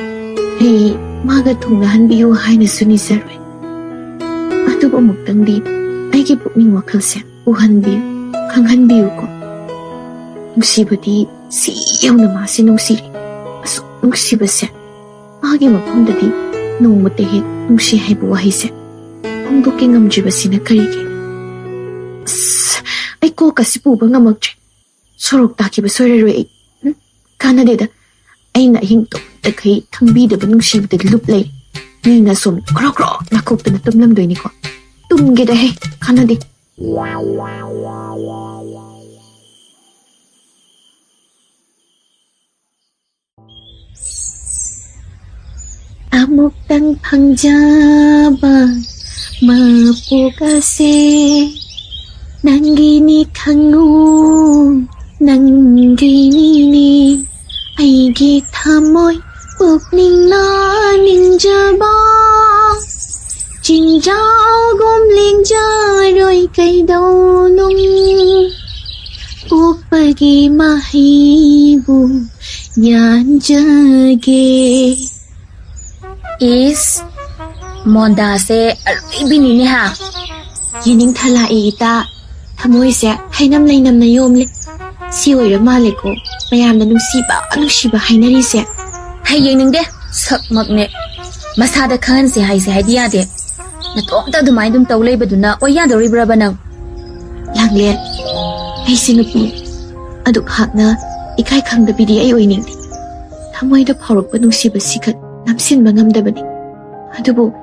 ꯑꯩ ꯃꯥꯒ ꯊꯨꯡꯅꯍꯟꯕꯤꯌꯨ ꯍꯥꯏꯅꯁꯨ ꯅꯤꯖꯔꯣꯏ꯫ ꯑꯗꯨꯕꯨ ꯑꯃꯨꯛꯇꯪꯗꯤ ꯑꯩꯒꯤ ꯄꯨꯛꯅꯤꯡ ꯋꯥꯈꯜꯁꯦ ꯎꯍꯟꯕꯤꯌꯨ, ꯈꯪꯍꯟꯕꯤꯌꯨꯀꯣ꯫ ꯅꯨꯡꯁꯤꯕꯗꯤ ꯁꯤ ꯌꯧꯅ ꯃꯥꯁꯦ ꯅꯨꯡꯁꯤꯔꯤ꯫ ꯑꯁꯨꯛ ꯅꯨꯡꯁꯤꯕꯁꯦ ꯃꯥꯒꯤ ꯃꯐꯝꯗꯗꯤ ꯅꯣꯡꯃꯇ ꯍꯦꯛ ꯅꯨꯡꯁꯤ ꯍꯥꯏꯕ ꯋꯥꯍꯩꯁꯦ ꯐꯣꯡꯗꯣꯛꯀꯦ ꯉꯝꯗ꯭ꯔꯤꯕꯁꯤꯅ ꯀꯔꯤꯒꯤ? ꯑꯁ, ꯑꯩ ꯀꯣꯛꯀꯁꯤ ꯄꯨꯕ ꯉꯝꯃꯛꯇ꯭ꯔꯦ꯫ ꯁꯣꯔꯣꯛ ꯇꯥꯈꯤꯕ ꯁꯣꯏꯔꯔꯣꯏ ꯑꯩ꯫ ꯍꯨꯝ? ꯀꯥꯟꯅꯗꯦꯗ꯫ ꯑꯩꯅ ꯑꯍꯤꯡ ꯇꯨꯝꯗꯈꯩ ꯈꯪꯕꯤꯗꯕ ꯅꯨꯡꯁꯤꯕꯗ ꯂꯨꯞ ꯂꯩ꯫ ꯃꯤꯅ ꯁꯨꯝ ꯈ꯭ꯔꯣ ꯈ꯭ꯔꯣ ꯅꯥꯀꯣꯛꯇꯅ ꯇꯨꯝꯂꯝꯗꯣꯏꯅꯤꯀꯣ꯫ ꯇꯨꯝꯒꯦꯗ ꯍꯦ, ꯀꯥꯟꯅꯗꯦ꯫ ꯑꯃꯨꯛꯇꯪ ꯐꯪꯖꯕ ꯃꯄꯣꯛ ꯑꯁꯦ ꯅꯪꯒꯤꯅꯤ ꯈꯪꯉꯨ, ꯅꯪꯒꯤꯅꯤꯅꯦ꯫ ꯑꯩꯒꯤ ꯊꯃꯣꯏ ꯄꯨꯛꯅꯤꯡꯅ ꯅꯤꯡꯖꯕ ꯆꯤꯡꯖꯥꯎꯒꯨꯝ ꯂꯦꯡꯖꯔꯣꯏ ꯀꯩꯗꯧꯅꯨꯡ꯫ ꯄꯣꯛꯄꯒꯤ ꯃꯍꯩꯕꯨ ꯌꯥꯟꯖꯒꯦ꯫ ꯏꯁ, ꯃꯣꯟꯗꯥꯁꯦ ꯑꯔꯣꯏꯕꯤꯅꯤꯅꯦ ꯍꯥ꯫ ꯌꯦꯅꯤꯡꯊꯥ ꯂꯥꯛꯏ ꯏꯇꯥ꯫ ꯊꯃꯣꯏꯁꯦ ꯍꯩꯅꯝ ꯂꯩꯅꯝꯅ ꯌꯣꯝꯂꯦ꯫ ꯁꯤ ꯑꯣꯏꯔ ꯃꯥꯜꯂꯦꯀꯣ ꯃꯌꯥꯝꯅ ꯅꯨꯡꯁꯤꯕ, ꯅꯨꯡꯁꯤꯕ ꯍꯥꯏꯅꯔꯤꯁꯦ꯫ ꯍꯩ ꯌꯦꯡꯅꯤꯡꯗꯦ, ꯁꯛꯃꯛꯅꯦ꯫ ꯃꯁꯥꯗ ꯈꯪꯍꯟꯁꯦ ꯍꯥꯏꯁꯦ ꯍꯥꯏꯗꯤ ꯌꯥꯗꯦ꯫ ꯅꯇꯣꯝꯇ ꯑꯗꯨꯃꯥꯏꯅ ꯑꯗꯨꯝ ꯇꯧ ꯂꯩꯕꯗꯨꯅ ꯑꯣꯏ ꯌꯥꯗꯧꯔꯤꯕ꯭ꯔꯕ ꯅꯪ? ꯂꯥꯡꯂꯦꯟ, ꯑꯩꯁꯦ ꯅꯨꯄꯤ ꯑꯗꯨꯛ ꯍꯥꯛꯅ ꯏꯀꯥꯏ ꯈꯪꯗꯕꯤꯗꯤ ꯑꯩ ꯑꯣꯏꯅꯤꯡꯗꯦ꯫ ꯊꯃꯣꯏꯗ ꯐꯥꯎꯔꯛꯄ ꯅꯨꯡꯁꯤꯕꯁꯤꯈꯛ ꯅꯝꯁꯤꯟꯕ ꯉꯝꯗꯕꯅꯤ꯫ ꯑꯗꯨꯕꯨ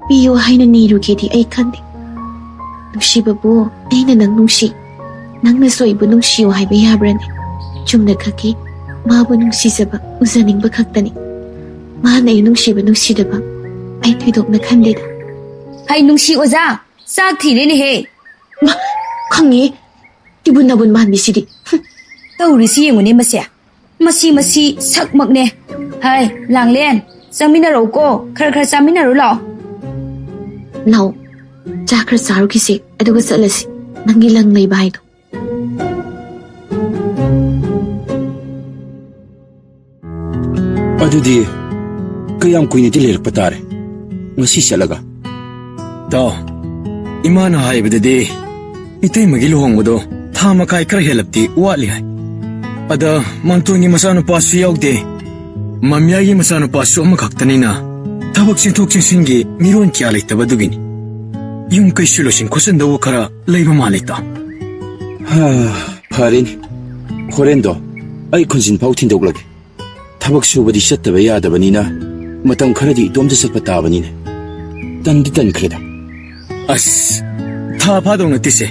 ꯄꯤꯌꯨ ꯍꯥꯏꯅ ꯅꯤꯔꯨꯒꯦꯗꯤ ꯑꯩ ꯈꯟꯗꯦ꯫ ꯅꯨꯡꯁꯤꯕꯕꯨ ꯑꯩꯅ ꯅꯪ ꯅꯨꯡꯁꯤ, ꯅꯪꯅꯁꯨ ꯑꯩꯕꯨ ꯅꯨꯡꯁꯤꯌꯨ ꯍꯥꯏꯕ ꯌꯥꯕ꯭ꯔꯅꯦ? ꯆꯨꯝꯅ ꯈꯛꯀꯤ ꯃꯥꯕꯨ ꯅꯨꯡꯁꯤꯖꯕ ꯎꯖꯅꯤꯡꯕ ꯈꯛꯇꯅꯤ꯫ ꯃꯥꯅ ꯑꯩ ꯅꯨꯡꯁꯤꯕ ꯅꯨꯡꯁꯤꯗꯕ ꯑꯩ ꯊꯣꯏꯗꯣꯛꯅ ꯈꯟꯗꯦꯗ꯫ ꯍꯩ ꯅꯨꯡꯁꯤ ꯑꯣꯖꯥ, ꯆꯥꯛ ꯊꯤꯔꯦꯅꯦꯍꯦ꯫ ꯃꯥ, ꯈꯪꯉꯦ꯫ ꯇꯤꯕꯨꯟ ꯅꯥꯕꯨꯟ ꯃꯥꯟꯕꯤꯁꯤꯗꯤ꯫ ꯍꯨꯝ꯫ ꯇꯧꯔꯤꯁꯤ ꯌꯦꯡꯉꯨꯅꯦ ꯃꯁꯦ꯫ ꯃꯁꯤ, ꯃꯁꯤ ꯁꯛꯃꯛꯅꯦ꯫ ꯍꯥꯏ, ꯂꯥꯡꯂꯦꯟ, ꯆꯪꯃꯤꯟꯅꯔꯛꯎꯀꯣ꯫ ꯈꯔ ꯈꯔ ꯆꯥꯃꯤꯟꯅꯔꯨ ꯂꯥꯛꯑꯣ꯫ ꯂꯥꯛꯑꯣ꯫ ꯆꯥ ꯈꯔ ꯆꯥꯔꯨꯈꯤꯁꯦ, ꯑꯗꯨꯒ ꯆꯠꯂꯁꯤ꯫ ꯅꯪꯒꯤ ꯂꯪ ꯂꯩꯕ ꯍꯥꯏꯗꯣ꯫ ꯑꯗꯨꯗꯤ ꯀꯌꯥꯝ ꯀꯨꯏꯅꯗꯤ ꯂꯩꯔꯛꯄ ꯇꯥꯔꯦ ꯉꯁꯤ ꯆꯠꯂꯒ? ꯇꯥꯎ, ꯏꯃꯥꯅ ꯍꯥꯏꯕꯗꯗꯤ ꯏꯇꯩꯃꯒꯤ ꯂꯨꯍꯣꯡꯕꯗꯣ ꯊꯥ ꯃꯈꯥꯏ ꯈꯔ ꯍꯦꯜꯂꯞꯇꯤ ꯋꯥꯠꯂꯤ ꯍꯥꯏ꯫ ꯑꯗ ꯃꯥꯝꯇꯣꯟꯒꯤ ꯃꯆꯥꯅꯨꯄꯥꯁꯨ ꯌꯥꯎꯗꯦ꯫ ꯃꯃꯤꯌꯥꯏꯒꯤ ꯃꯆꯥꯅꯨꯄꯥꯁꯨ ꯑꯃꯈꯛꯇꯅꯤꯅ ꯊꯕꯛ ꯆꯦꯟꯊꯣꯛ ꯆꯦꯟꯁꯤꯟꯒꯤ ꯃꯤꯔꯣꯟ ꯀꯌꯥ ꯂꯩꯇꯕꯗꯨꯒꯤꯅꯤ꯫ ꯌꯨꯝ ꯀꯩꯁꯨ ꯂꯣꯏꯁꯤꯟ ꯈꯣꯠꯆꯤꯟꯗꯧꯕ ꯈꯔ ꯂꯩꯕ ꯃꯥꯜꯂꯦ, ꯇꯥꯎ꯫ ꯍꯥ, ꯐꯔꯦꯅꯦ꯫ ꯍꯣꯔꯦꯟꯗꯣ ꯑꯩ ꯈꯨꯟꯖꯤꯟ ꯐꯥꯎ ꯊꯤꯟꯗꯣꯛꯂꯒꯦ꯫ ꯊꯕꯛ ꯁꯨꯕꯗꯤ ꯆꯠꯇꯕ ꯌꯥꯗꯕꯅꯤꯅ ꯃꯇꯝ ꯈꯔꯗꯤ ꯏꯇꯣꯝꯇ ꯆꯠꯄ ꯇꯥꯕꯅꯤꯅꯦ꯫ ꯇꯟꯗꯤ ꯇꯟꯈ꯭ꯔꯦꯗ꯫ ꯑꯁ, ꯊꯥ ꯐꯥꯗꯧ ꯅꯠꯇꯦꯁꯦ꯫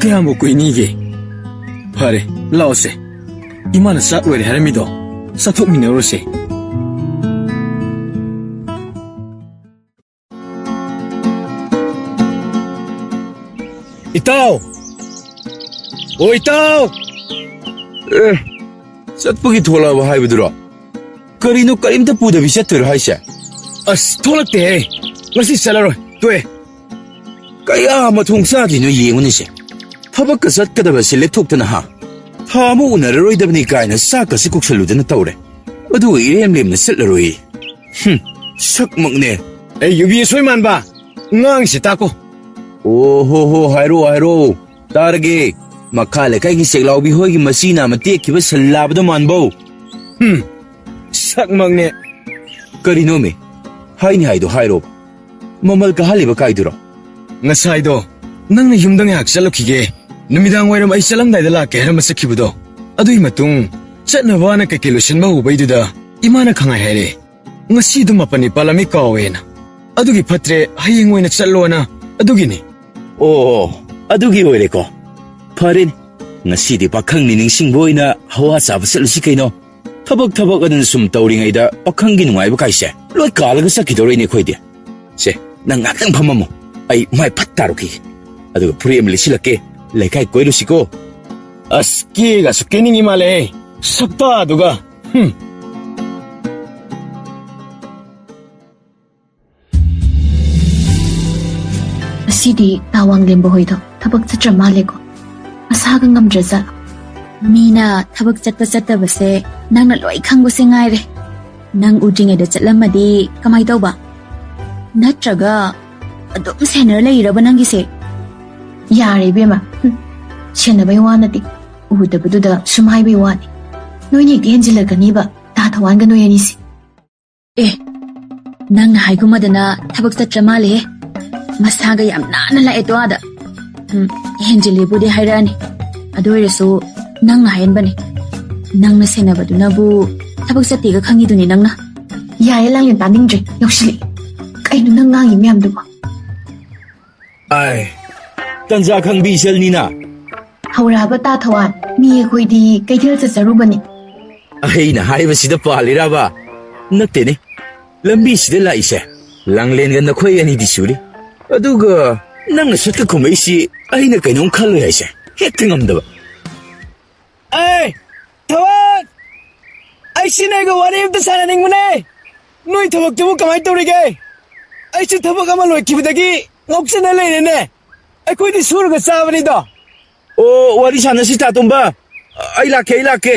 ꯀꯌꯥꯝꯕꯨ ꯀꯨꯏꯅꯤꯒꯦ? ꯐꯔꯦ, ꯂꯥꯛꯑꯣꯁꯦ꯫ ꯏꯃꯥꯅ ꯆꯥꯛ ꯂꯣꯏꯔꯦ ꯍꯥꯏꯔꯝꯃꯤꯗꯣ, ꯆꯥꯊꯣꯛꯃꯤꯟꯅꯔꯨꯔꯁꯦ꯫ ꯏꯇꯥꯎ! ꯑꯣ, ꯏꯇꯥꯎ! ꯑꯦ, ꯆꯠꯄꯒꯤ ꯊꯣꯛꯂꯛꯑꯕ ꯍꯥꯏꯕꯗꯨꯔꯣ? ꯀꯔꯤꯅꯣ, ꯀꯔꯤꯝꯇ ꯄꯨꯗꯕꯤ ꯆꯠꯇꯣꯏꯔꯣ ꯍꯥꯏꯁꯦ? ꯑꯁ, ꯊꯣꯛꯂꯛꯇꯦꯍꯦ꯫ ꯉꯁꯤ ꯆꯠꯂꯔꯣꯏ꯫ ꯇꯣꯛꯑꯦ꯫ ꯀꯌꯥ ꯃꯊꯣꯡ ꯆꯥꯗ꯭ꯔꯤꯅꯣ ꯌꯦꯡꯉꯨꯅꯦꯁꯦ꯫ ꯊꯕꯛꯀ ꯆꯠꯀꯗꯕꯁꯦ ꯂꯦꯞꯊꯣꯛꯇꯅ ꯍꯥ? ꯊꯥ ꯑꯃ ꯎꯅꯔꯔꯣꯏꯗꯕꯅꯤ ꯀꯥꯏꯅ ꯆꯥꯛꯀꯁꯦ ꯀꯧꯁꯜꯂꯨꯗꯅ ꯇꯧꯔꯦ꯫ ꯑꯗꯨꯒ ꯏꯔꯦꯝ ꯂꯦꯝꯅ ꯆꯠꯂꯔꯣꯏ꯫ ꯍꯨꯝ, ꯁꯛꯃꯛꯅꯦ꯫ ꯑꯩ ꯌꯨꯕꯤ ꯑꯁꯣꯏ ꯃꯥꯟꯕ, ꯉꯥꯡꯁꯦ ꯇꯥꯛꯀꯣ꯫ ꯑꯣ ꯍꯣ ꯍꯣ, ꯍꯥꯏꯔꯣ ꯍꯥꯏꯔꯣ, ꯇꯥꯔꯒꯦ꯫ ꯃꯈꯥ ꯂꯩꯀꯥꯏꯒꯤ ꯆꯦꯛꯂꯥꯎꯕꯤ ꯍꯣꯏꯒꯤ ꯃꯆꯤ ꯅꯥꯝꯃ ꯇꯦꯛꯈꯤꯕ ꯁꯟ ꯂꯥꯕꯗꯣ ꯃꯥꯟꯕꯧ꯫ ꯍꯨꯝ, ꯁꯛꯃꯛꯅꯦ꯫ ꯀꯔꯤꯅꯣꯃꯤ? ꯍꯥꯏꯅꯤ ꯍꯥꯏꯗꯣ ꯍꯥꯏꯔꯣ꯫ ꯃꯃꯜ ꯀꯥꯍꯜꯂꯤꯕ ꯀꯥꯏꯗꯨꯔꯣ? ꯉꯁꯥꯏꯗꯣ ꯅꯪꯅ ꯌꯨꯝꯗ ꯉꯥꯏꯍꯥꯛ ꯆꯠꯂꯨꯈꯤꯒꯦ, ꯅꯨꯃꯤꯗꯥꯡ ꯋꯥꯏꯔꯝ ꯑꯩ ꯆꯠꯂꯝꯗꯥꯏꯗ ꯂꯥꯛꯀꯦ ꯍꯥꯏꯔꯝꯕ ꯆꯠꯈꯤꯕꯗꯣ, ꯑꯗꯨꯒꯤ ꯃꯇꯨꯡ ꯆꯠꯅꯕꯅ ꯀꯩꯀꯩ ꯂꯣꯏꯁꯤꯟꯕ ꯍꯧꯕꯩꯗꯨꯗ ꯏꯃꯥꯅ ꯈꯪꯍꯥꯏ ꯍꯥꯏꯔꯦ, "ꯉꯁꯤꯗꯣ ꯃꯥꯄꯟ ꯅꯤꯄꯥꯜ ꯑꯃ ꯀꯥꯎꯋꯦꯅ꯫ ꯑꯗꯨꯒꯤ ꯐꯠꯇ꯭ꯔꯦ, ꯍꯌꯦꯡ ꯑꯣꯏꯅ ꯆꯠꯂꯣꯅ꯫ ꯑꯗꯨꯒꯤꯅꯤ꯫" ꯑꯣ, ꯑꯗꯨꯒꯤ ꯑꯣꯏꯔꯦꯀꯣ꯫ ꯐꯔꯦꯅꯦ, ꯉꯁꯤꯗꯤ ꯄꯥꯈꯪꯅꯤ ꯅꯤꯡꯁꯤꯡꯕ ꯑꯣꯏꯅ ꯍꯋꯥ ꯆꯥꯕ ꯆꯠꯂꯨꯁꯤ ꯀꯩꯅꯣ꯫ ꯊꯕꯛ ꯊꯕꯛ ꯑꯗꯨꯅ ꯁꯨꯝ ꯇꯧꯔꯤꯉꯩꯗ ꯄꯥꯈꯪꯒꯤ ꯅꯨꯡꯉꯥꯏꯕ ꯀꯥꯏꯁꯦ ꯂꯣꯏ ꯀꯥꯜꯂꯒ ꯆꯠꯈꯤꯗꯧꯔꯤꯅꯦ ꯑꯩꯈꯣꯏꯗꯤ꯫ ꯁꯦ, ꯅꯪ ꯉꯥꯛꯇꯪ ꯐꯝꯃꯝꯃꯣ, ꯑꯩ ꯃꯥꯏ ꯐꯠ ꯇꯥꯔꯨꯈꯤꯒꯦ꯫ ꯑꯗꯨꯒ ꯐꯨꯔꯤꯠ ꯑꯃ ꯂꯤꯠꯁꯤꯜꯂꯛꯀꯦ, ꯂꯩꯀꯥꯏ ꯀꯣꯏꯔꯨꯁꯤꯀꯣ꯫ ꯑꯁ, ꯀꯦꯒꯁꯨ ꯀꯦꯅꯤꯡꯉꯤ ꯃꯥꯜꯂꯦ, ꯁꯛꯇꯥꯗꯨꯒ꯫ ꯍꯨꯝ꯫ ꯉꯁꯤꯗꯤ ꯇꯥꯋꯥꯡꯂꯦꯝꯕ ꯍꯣꯏꯗꯣ ꯊꯕꯛ ꯆꯠꯇ꯭ꯔ ꯃꯥꯜꯂꯦꯀꯣ꯫ ꯃꯁꯥꯒ ꯉꯝꯗ꯭ꯔꯖꯥꯠꯂꯣ? ꯃꯤꯅ ꯊꯕꯛ ꯆꯠꯄ ꯆꯠꯇꯕꯁꯦ ꯅꯪꯅ ꯂꯣꯏ ꯈꯪꯕꯁꯦ ꯉꯥꯏꯔꯦ꯫ ꯅꯪ ꯎꯗ꯭ꯔꯤꯉꯩꯗ ꯆꯠꯂꯝꯃꯗꯤ ꯀꯃꯥꯏ ꯇꯧꯕ? ꯅꯠꯇ꯭ꯔꯒ ꯑꯗꯨꯝ ꯁꯦꯟꯅꯔ ꯂꯩꯔꯕ ꯅꯪꯒꯤꯁꯦ? ꯌꯥꯔꯦ ꯏꯕꯦꯝꯃ, ꯍꯨꯝ, ꯁꯦꯟꯅꯕꯩ ꯋꯥ ꯅꯠꯇꯦ, ꯎꯗꯕꯗꯨꯗ ꯁꯨꯝ ꯍꯥꯏꯕꯩ ꯋꯥꯅꯤ꯫ ꯅꯣꯏꯅ ꯍꯦꯛꯇ ꯍꯦꯟꯖꯤꯜꯂꯛꯀꯅꯤꯕ, ꯇꯥ ꯊꯧꯋꯥꯟꯒ ꯅꯣꯏ ꯑꯅꯤꯁꯦ꯫ ꯑꯦ, ꯅꯪꯅ ꯍꯥꯏꯒꯨꯝꯃꯗꯅ ꯊꯕꯛ ꯆꯠꯇ꯭ꯔ ꯃꯥꯜꯂꯦꯍꯦ꯫ ꯃꯁꯥꯒ ꯌꯥꯝ ꯅꯥꯟꯅ ꯂꯥꯛꯑꯦ ꯇꯣ ꯑꯥꯗ꯫ ꯎꯝ, ꯍꯦꯟꯖꯤꯜꯂꯦꯕꯨꯗꯤ ꯍꯥꯏꯔꯛꯑꯅꯤ꯫ ꯑꯗꯨ ꯑꯣꯏꯔꯁꯨ ꯅꯪꯅ ꯍꯥꯏꯍꯟꯕꯅꯦ꯫ ꯅꯪꯅ ꯁꯦꯟꯅꯕꯗꯨꯅꯕꯨ ꯊꯕꯛ ꯆꯠꯇꯦꯒ ꯈꯪꯉꯤꯗꯨꯅꯤ ꯅꯪꯅ꯫ ꯌꯥꯔꯦ ꯂꯥꯡꯂꯦꯟ, ꯇꯥꯅꯤꯡꯗ꯭ꯔꯦ꯫ ꯌꯧꯁꯤꯜꯂꯛꯑꯦ꯫ ꯀꯩꯅꯣ ꯅꯪ ꯉꯥꯡꯉꯤ ꯃꯌꯥꯝꯗꯨꯕꯣ? ꯑꯥꯏ, ꯇꯟꯖꯥ ꯈꯪꯕꯤ ꯏꯆꯜꯅꯤꯅ꯫ ꯍꯧꯔꯛꯑꯕ ꯇꯥ ꯊꯧꯋꯥꯟ, ꯃꯤ ꯑꯩꯈꯣꯏꯗꯤ ꯀꯩꯊꯦꯜ ꯆꯠꯆꯔꯨꯕꯅꯤ꯫ ꯑꯩꯅ ꯍꯥꯏꯕꯁꯤꯗ ꯄꯥꯜꯂꯤꯔꯕ? ꯅꯠꯇꯦꯅꯦ, ꯂꯝꯕꯤꯁꯤꯗ ꯂꯥꯛꯏꯁꯦ ꯂꯥꯡꯂꯦꯟꯒ ꯅꯈꯣꯏ ꯑꯅꯤꯗꯤ ꯁꯨꯔꯤ, ꯑꯗꯨꯒ ꯅꯪꯅ ꯁꯠꯀ ꯈꯨꯝꯃꯛꯏꯁꯤ ꯑꯩꯅ ꯀꯩꯅꯣꯝ ꯈꯜꯂꯨꯏ ꯍꯥꯏꯁꯦ ꯍꯦꯛꯇ ꯉꯝꯗꯕ꯫ ꯑꯦ, ꯊꯧꯋꯥꯟ! ꯑꯩ ꯁꯤ ꯅꯣꯏꯒ ꯋꯥꯔꯤ ꯑꯝꯇ ꯁꯥꯟꯅꯅꯤꯡꯕꯅꯦ꯫ ꯅꯣꯏ ꯊꯕꯛꯇꯨꯕꯨ ꯀꯃꯥꯏꯅ ꯇꯧꯔꯤꯒꯦ? ꯑꯩꯁꯨ ꯊꯕꯛ ꯑꯃ ꯂꯣꯏꯈꯤꯕꯗꯒꯤ ꯉꯥꯎꯆꯠꯅ ꯂꯩꯔꯦꯅꯦ꯫ ꯑꯩꯈꯣꯏꯗꯤ ꯁꯨꯔꯒ ꯆꯥꯕꯅꯤꯗꯣ꯫ ꯑꯣ, ꯋꯥꯔꯤ ꯁꯥꯟꯅꯁꯤ, ꯇꯥꯇꯣꯝꯕ꯫ ꯑꯩ ꯂꯥꯛꯀꯦ, ꯑꯩ ꯂꯥꯛꯀꯦ꯫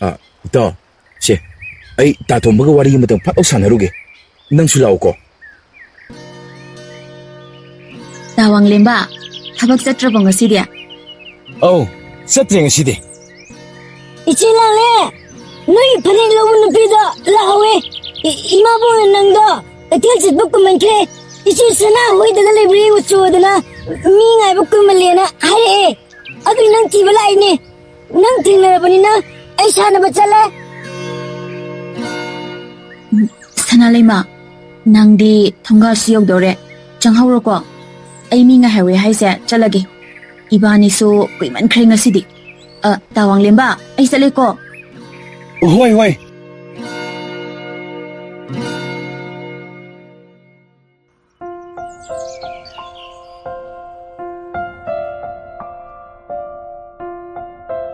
ꯑ, ꯏꯇꯥꯎ, ꯁꯦ, ꯑꯩ ꯇꯥꯇꯣꯝꯕꯒ ꯋꯥꯔꯤ ꯑꯃꯇꯪ ꯐꯠ ꯂꯥꯎ ꯁꯥꯟꯅꯔꯨꯒꯦ꯫ ꯅꯪꯁꯨ ꯂꯥꯛꯎꯀꯣ꯫ ꯇꯥ ꯋꯥꯡꯂꯦꯝꯕ, ꯊꯕꯛ ꯆꯠꯇ꯭ꯔꯕꯣ ꯉꯁꯤꯗꯤ? ꯑꯧ, ꯆꯠꯇ꯭ꯔꯦ ꯉꯁꯤꯗꯤ꯫ ꯏꯆꯦ ꯂꯥꯡꯂꯦ, ꯅꯣꯏꯒꯤ ꯐꯅꯦꯛ ꯂꯧꯕ ꯅꯨꯄꯤꯗꯣ ꯂꯥꯛꯍꯧꯋꯦ꯫ ꯏ-, ꯏꯃꯥꯕꯣꯛꯅ ꯅꯪꯗꯣ ꯀꯩꯊꯦꯜ ꯆꯠꯄ ꯀꯨꯝꯃꯟꯈ꯭ꯔꯦ, ꯏꯆꯦ ꯁꯅꯥ ꯍꯣꯏꯗꯒ ꯂꯩꯕ꯭ꯔꯥ ꯌꯦꯡꯉꯨ ꯆꯣꯗꯅ ꯃꯤ ꯉꯥꯏꯕ ꯀꯨꯝꯃꯜꯂꯦꯅ ꯍꯥꯏꯔꯛꯑꯦ꯫ ꯑꯗꯨꯒꯤ ꯅꯪ ꯊꯤꯕ ꯂꯥꯛꯏꯅꯦ꯫ ꯅꯪ ꯊꯦꯡꯅꯔꯕꯅꯤꯅ ꯑꯩ ꯁꯥꯟꯅꯕ ꯆꯠꯂꯦ꯫ ꯁꯅꯥꯂꯩꯃ, ꯅꯪꯗꯤ ꯊꯣꯡꯒꯥꯜꯁꯨ ꯌꯧꯗꯧꯔꯦ꯫ ꯆꯪꯍꯧꯔꯣꯀꯣ꯫ ꯑꯩ ꯃꯤ ꯉꯥꯏꯍꯧꯋꯦ ꯍꯥꯏꯁꯦ, ꯆꯠꯂꯒꯦ꯫ ꯏꯕꯥꯅꯤꯁꯨ ꯀꯨꯏꯃꯟꯈ꯭ꯔꯦ ꯉꯁꯤꯗꯤ꯫ ꯑ, ꯇꯥ ꯋꯥꯡꯂꯦꯝꯕ, ꯑꯩ ꯆꯠꯂꯦꯀꯣ꯫ ꯍꯣꯏ, ꯍꯣꯏ꯫